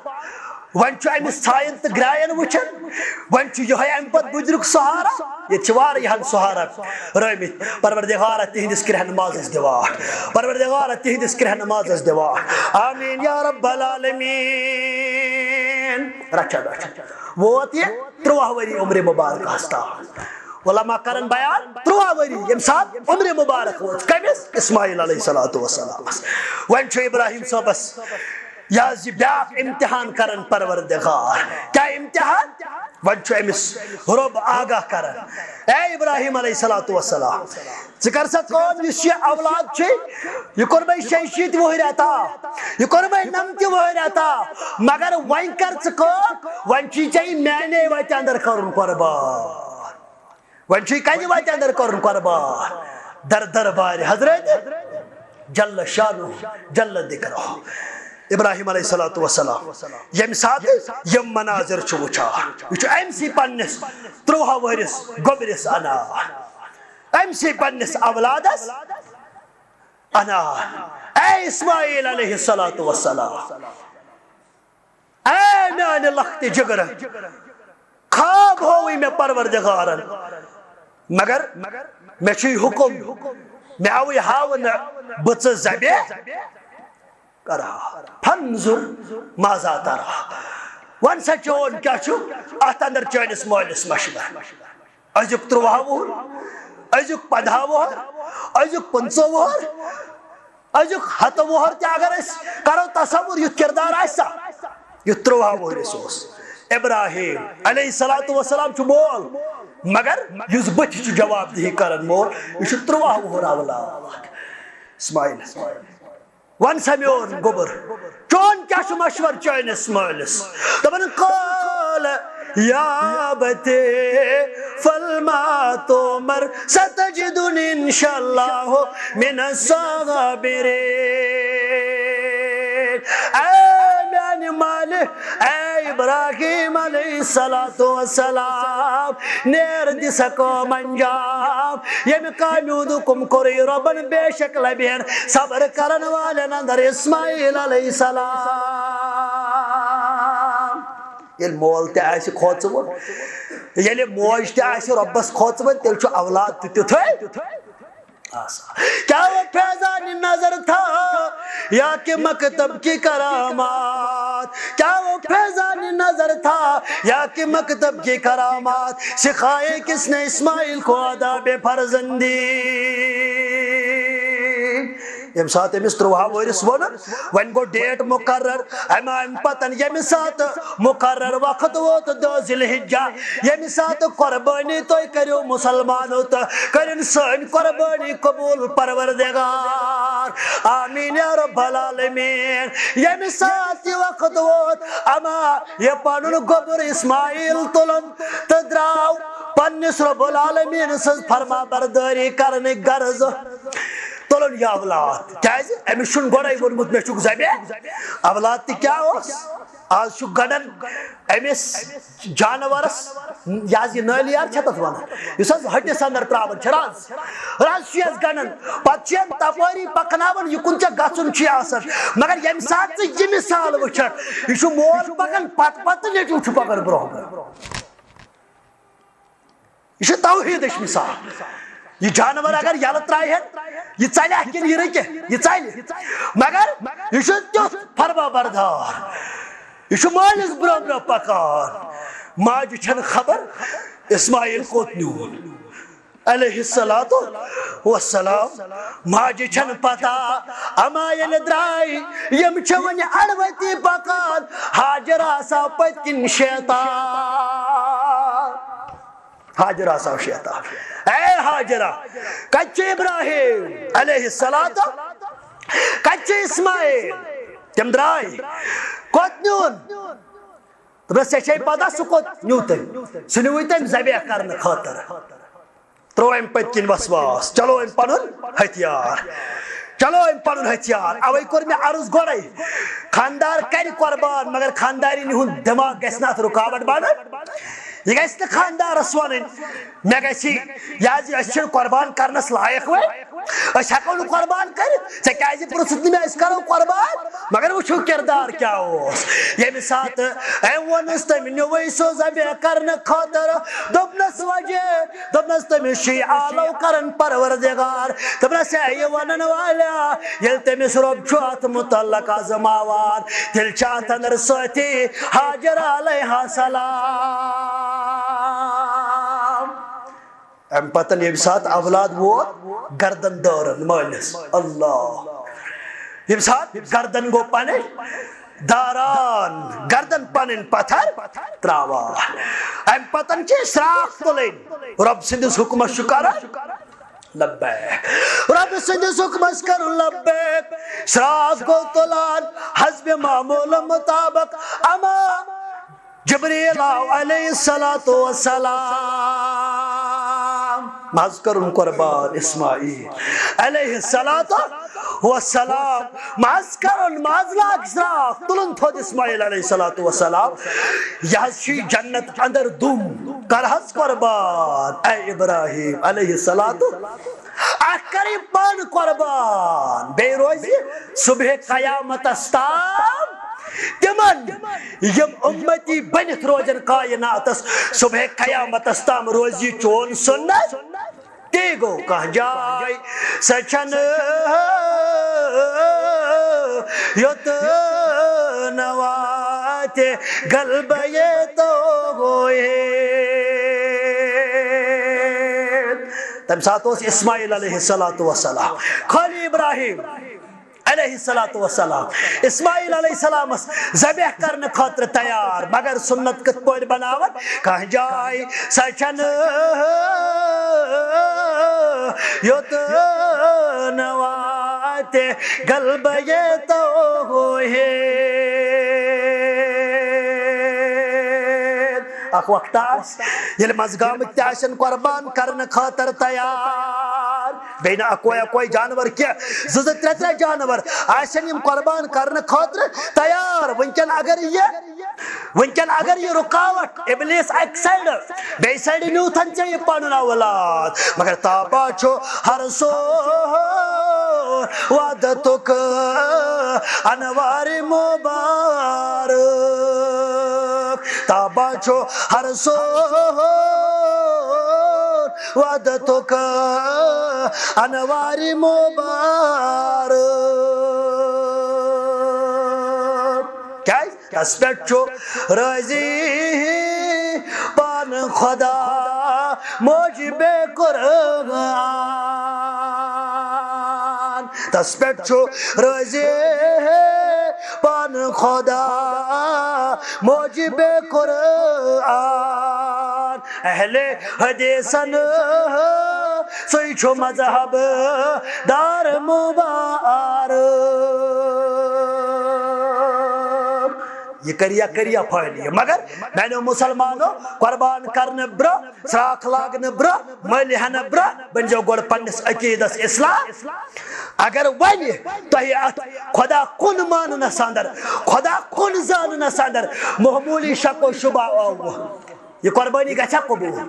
وۄنۍ چھُ أمِس ژھاین تہٕ گراین وٕچھان، وۄنۍ چھُ یِہوٚے امہِ پتہٕ بُدرُک سہارا۔ ییٚتہِ چھِ واریاہن سہارا رٲومٕتۍ، پروردگارا تِہنٛدِس کرٛہنہٕ مازس دِ واٹھ، پروردگارا تِہنٛدِس کرٛہنہٕ مازس دِ واٹھ، آمین یا رب العالمین۔ رچھان رچھان ووت یہِ ترٛواہ ؤری عمرِ مبارکہس تام۔ علماء کرن بیان، ترٛواہ ؤری ییٚمہِ ساتہٕ عمرِ مبارک وٲژ کٔمِس؟ اسماعیل علیہ الصلوۃ والسلامس۔ وۄنۍ چھُ ابراہیم صٲبس یہِ حظ یہِ بیاکھ امتحان کرن پروردگار۔ کیٛاہ امتحان؟ وۄنۍ چھُ أمِس رۄب آگاہ کران، اے ابراہیم علیہ الصلوۃ والسلام، ژٕ کر سا کٲم، یُس یہِ اولاد چھُے، یہِ کوٚر مےٚ شیٚیہِ شیٖتھ وُہٕرۍ عطا، یہِ کوٚر مےٚ نَمتہِ وُہٕرۍ عطا، مگر وۄنۍ کر ژٕ کٲم، وۄنۍ چھُے ژےٚ یہِ میانے وتہِ اندر کرُن قۄربان۔ وۄنۍ چھُے کَنہِ وَتہِ اندر کوٚرُن قۄربان؟ در دربارِ حضرت جل شانہ، جل ذکرہ۔ ابراہیم علیہ الصلوۃ والسلام ییٚمہِ ساتہٕ یِم مناظر چھُ وٕچھان، یہِ چھُ أمۍ سٕے پننِس ترٛواہ ؤہرِس گوٚبرِس اَنان، أمۍ سٕے پننِس اولادس اَنان، اے اسماعیل علیہ الصلوۃ والسلام، اے میانہِ لختِ جگرٕ، خواب ہووٕے مےٚ پروردگارن، مگر مےٚ چھُے حُکم، مےٚ آوٕے ہاونہٕ، بہٕ ژٕ ذبح کرہا۔ فانظر ماذا ترى۔ وۄنۍ سا چون کیٛاہ چھُ اتھ اندر چٲنِس مٲلِس مشورٕ؟ أزیُک ترٛواہ وُہُر، أزیُک پنٛداہ وُہُر، أزیُک پٕنٛژٕہ وُہُر، أزیُک ہتہٕ وُہُر تہِ اگر أسۍ کرو تصور، یُتھ کردار آسہِ سا، یُتھ ترٛواہ وُہرِس اوس۔ ابراہیم علیہ الصلوۃ والسلام چھُ مول، مگر یُس بٕتھِ چھُ جواب دہی کران مول، یہِ چھُ ترٛواہ وُہُر اولاد اسماعیل۔ وَن سا میون گوٚبُر، چون کیٛاہ چھُ مشورٕ چٲنِس مٲلِس؟ دوٚپُن، قال یا ابت افعل ما تؤمر ستجدنی ان شاء اللہ من الصابرین۔ اے میانہِ مالہِ، اے ابراہیم علیہ الصلوۃ والسلام، نیر دِ سا کٲم انجام۔ ییٚمہِ کامہِ ہُنٛد حُکُم کوٚرُے رۄبن، بے شک لبہِ ہن صبر کرن والٮ۪ن اندر اسماعیل علیہ السلام۔ ییٚلہِ مول تہِ آسہِ کھوژوُن، ییٚلہِ موج تہِ آسہِ رۄبس کھوژوٕنۍ، تیٚلہِ چھُ اولاد تہِ تیُتھُے آسان۔ کیا وہ فیضان نظر تھا یا کہ مکتب کی کرامات؟ کیا وہ فیضان نظر تھا یا کہ مکتب کی کرامات؟ سکھائے کس نے اسماعیل کو آداب فرزندی؟ ییٚمہِ ساتہٕ أمِس تُرٛواہ وُہرِس ووٚنُن، وۄنۍ گوٚو ڈیٹ مُقرر۔ اَمہِ، اَمہِ پَتَن ییٚمہِ ساتہٕ مُقرر وقت ووت، دَہ ذی الحجہ، ییٚمہِ ساتہٕ قۄربٲنی تُہۍ کٔرِو مُسلمانو تہٕ کٔرِن سٲنۍ قۄربٲنی قبوٗل پروردگار۔ آمیٖن یا رب العالمین۔ ییٚمہِ ساتہٕ یہِ وقت ووت، اما یہِ پَنُن گوٚبُر اسماعیل تُلُن تہٕ درٛاو پننِس رب العالمین سٕنٛز فرما بردٲری کرنٕکۍ غرض۔ تُلُن یہِ اولاد، کیازِ أمِس چھُنہٕ گۄڈے ووٚنمُت مےٚ چھُکھ ذبیح۔ اولاد تہِ کیاہ اوس؟ آز چھُ گنڈان أمِس جانورس، یہِ حظ یہِ نٲلیار چھِ تتھ ونان، یُس حظ ہٹِس اندر تراوان چھِ رز، رز چھِ یس گنڈان، پتہٕ چھِ یَن تپٲری پکناوان، یہِ کُن ژےٚ گژھُن چھُے آسان۔ مگر ییٚمہِ ساتہٕ ژٕ یہِ مثال وٕچھکھ، یہِ چھُ مول پکان پتہٕ پتہٕ، نیٚچوٗ چھُ پکان برونٛہہ برونٛہہ۔ یہِ چھُ توحیٖدٕچ مثال۔ یہِ جانور اگر یَلہٕ ترٛایہِ ہن، یہِ ژَلہِ ہا کِنہٕ یہِ رُکہِ؟ یہِ ژَلہِ۔ مگر یہِ چھُ تیُتھ فرما بردار۔ یہِ چھُ مٲلِس برٛونٛہہ برٛونٛہہ پکان۔ ماجہِ چھَنہٕ خبر اسماعیل کوٚت نیوٗن۔ علیہ الصلوۃ والسلام۔ ماجہِ چھَنہٕ پتہ، اما ییٚلہِ درٛاے، یِم چھِ وٕنہِ اَڑوَتی پکان۔ ہاجر آسا پٔتۍ کِنۍ شیطان۔ ہاجر آسا شیطان۔ اے ہاجرہ، کتہِ چھُ ابراہیم علیہ الصلوۃ؟ کتہِ چھُ اسماعیل؟ تِم درٛاے۔ کوٚت نیوٗن؟ دوٚپنس، ژےٚ چھے پتہ سُہ کوٚت نیوٗ تٔمۍ؟ سُہ نیوٗوٕے تٔمۍ ذبیح کرنہٕ خٲطرٕ۔ ترٛوو أمۍ پٔتۍ کِنۍ وسواس، چلو أمۍ پنُن ہتھیار، چلو أمۍ پنُن ہتھیار۔ اوے کوٚر مےٚ عرض گۄڈے، خاندار کرِ قربان، مگر خاندارِنۍ ہُنٛد دٮ۪ماغ گژھِ نہٕ اتھ رُکاوٹ بنُن۔ یہِ گژھِ نہٕ خاندارس ونٕنۍ، مےٚ گژھِ یہِ حظ، یہِ أسۍ چھِنہٕ قربان کرنس لایق وۄنۍ، أسۍ ہٮ۪کو نہٕ قربان کٔرِتھ۔ ژےٚ کیازِ پرٛژھُتھ نہٕ مےٚ أسۍ کرو قربان؟ مگر وٕچھِو کردار کیٛاہ اوس۔ ییٚمہِ ساتہٕ أمۍ ووٚنُس تٔمۍ نیوٗوٕے سُہ ذبیح کرنہٕ خٲطرٕ، دوٚپنَس وجہ، دوٚپنَس تٔمِس چھُے آلو کران پروردگار۔ دوٚپنَس ہے یہِ وَنَن والیا، ییٚلہِ تٔمِس رۄب چھُ اَتھ مُتعلق آزماوان، تیٚلہِ چھِ اَتھ اَندَر سۭتی ہاجر علیہ السلام۔ امہِ پتن ییٚمہِ ساتہٕ اولاد ووت گردن دٲرن مٲلِس، اللہ، ییٚمہِ ساتہٕ گردن گوٚو پنٕنۍ داران، گردن پنٕنۍ پتھر تراوان، امہِ پتن چھِ شراکھ تُلٕنۍ۔ رۄب سٕنٛدِس حُکمس چھُ کران لبیک، رۄب سٕنٛدِس حُکمس کرُن لبیک۔ شراکھ گوٚو تُلان حسب معمول مطابق، اما جبریل آو علیہ الصلوۃ والسلام۔ ماز کرُن قربان اسماعیل علیہ الصلوۃ والسلام۔ ماز کرُن، ماز لاگ شراکھ، تُلُن تھوٚد اسماعیل علیہ الصلوۃ والسلام۔ یہِ حظ چھُ جنت اندر دُم۔ کر حظ قربان اے ابراہیم علیہ الصلوۃ۔ اکھ کر یہِ پانہٕ قربان، بیٚیہِ روزِ صبح قیامتس تام تِمن یِم اُمتی بٔنِتھ روزن کائناتس، صبح قیامتس تام روزِ یہِ چون سُنت۔ تی گوٚو کانٛہہ جاے سۄ چھَنہٕ یوٚت نہٕ واتہِ غلبہٕ ییٚتو ہوئے۔ تَمہِ ساتہٕ اوس اسماعیل علیہ الصلوۃ والسلام، خٲلی ابراہیم علیہ الصلوۃ والسلام، اسماعیل علیہ السلامس ذبح کرنہٕ خٲطرٕ تیار، مگر سُنت کِتھ پٲٹھۍ بناوان؟ کانٛہہ جاے سۄ چھَنہٕ یوٚت نہٕ واتہِ غلبہٕ ییٚتو ہوئے۔ اکھ وقت آسہِ، ییٚلہِ منٛزگامٕکۍ تہِ آسن قربان کرنہٕ خٲطرٕ تیار، بیٚیہِ نہٕ اکوے اکوے جانور کینٛہہ، زٕ زٕ ترٛےٚ ترٛےٚ جانور آسن یِم قربان کرنہٕ خٲطرٕ تیار۔ وٕنکٮ۪ن اگر یہِ، وٕنکٮ۪ن اگر یہِ رُکاوٹ ابلیس اکہِ سایڈٕ، بیٚیہِ سایڈٕ نیوٗتھن ژےٚ یہِ پنُن اولاد، مگر تاپا چھُ ہر سو وعدتُک انوار مبارک۔ آبان چھُ ہر سون وحدتُک انوارِ مبارک۔ کیازِ؟ تس پٮ۪ٹھ چھُ راضی پان خدا موجب قرآن۔ تس پٮ۪ٹھ چھُ راضی پان خدا موجب قرآن۔ اہل حدیثن سُے چھُ مذہب دار مبارک۔ یہِ کٔرِیا، کٔرِیا پھٲلِو۔ مگر میانیو مسلمانو، قربان کرنہٕ برٛونٛہہ، ژھراکھ لاگنہٕ برٛونٛہہ، مٔلۍ ہٮ۪نہٕ برٛونٛہہ، بٔنۍزیو گۄڈٕ پننِس عقیٖدس اصلاح۔ اگر وۄنۍ تۄہہِ اتھ خدا کُن ماننس اندر، خدا کُن زاننس اندر معموٗلی شک و شبہ آوٕ، یہِ قۄربٲنی گژھِ ہا قبوٗل؟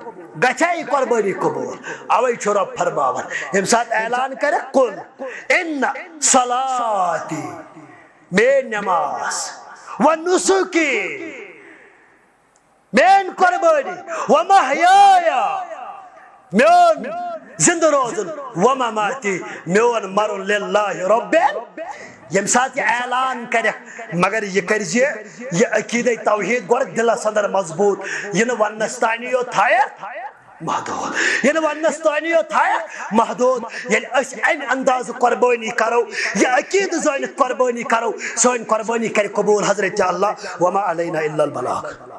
گژھِ ہا یہِ قۄربٲنی قبوٗل؟ اوے چھُ رۄب فرماوان، ییٚمہِ ساتہٕ اعلان کرِ، "قل ان صلاتی"، میٲنۍ نماز، "و نسکی"، میٲنۍ قۄربٲنی، "و محیایا"، میون زندٕ روزُن، "و مماتی"، میون مرُن، "للہ رب"۔ ییٚمہِ ساتہٕ یہِ اعلان کرٮ۪کھ، مگر یہِ کٔرۍ زِ یہِ عقیدے توحید گۄڈٕ دِلس اندر مضبوٗط، یہِ نہٕ وننس تانی یوت تھایکھ محدود، یہِ نہٕ وننس تانی یوت تھایکھ محدود۔ ییٚلہِ أسۍ امہِ اندازٕ قۄربٲنی کرو، یہِ عقیدٕ زٲنِتھ قۄربٲنی کرو، سٲنۍ قۄربٲنی کرِ قبوٗل حضرت اللہ، "وما علینا الا البلاغ"۔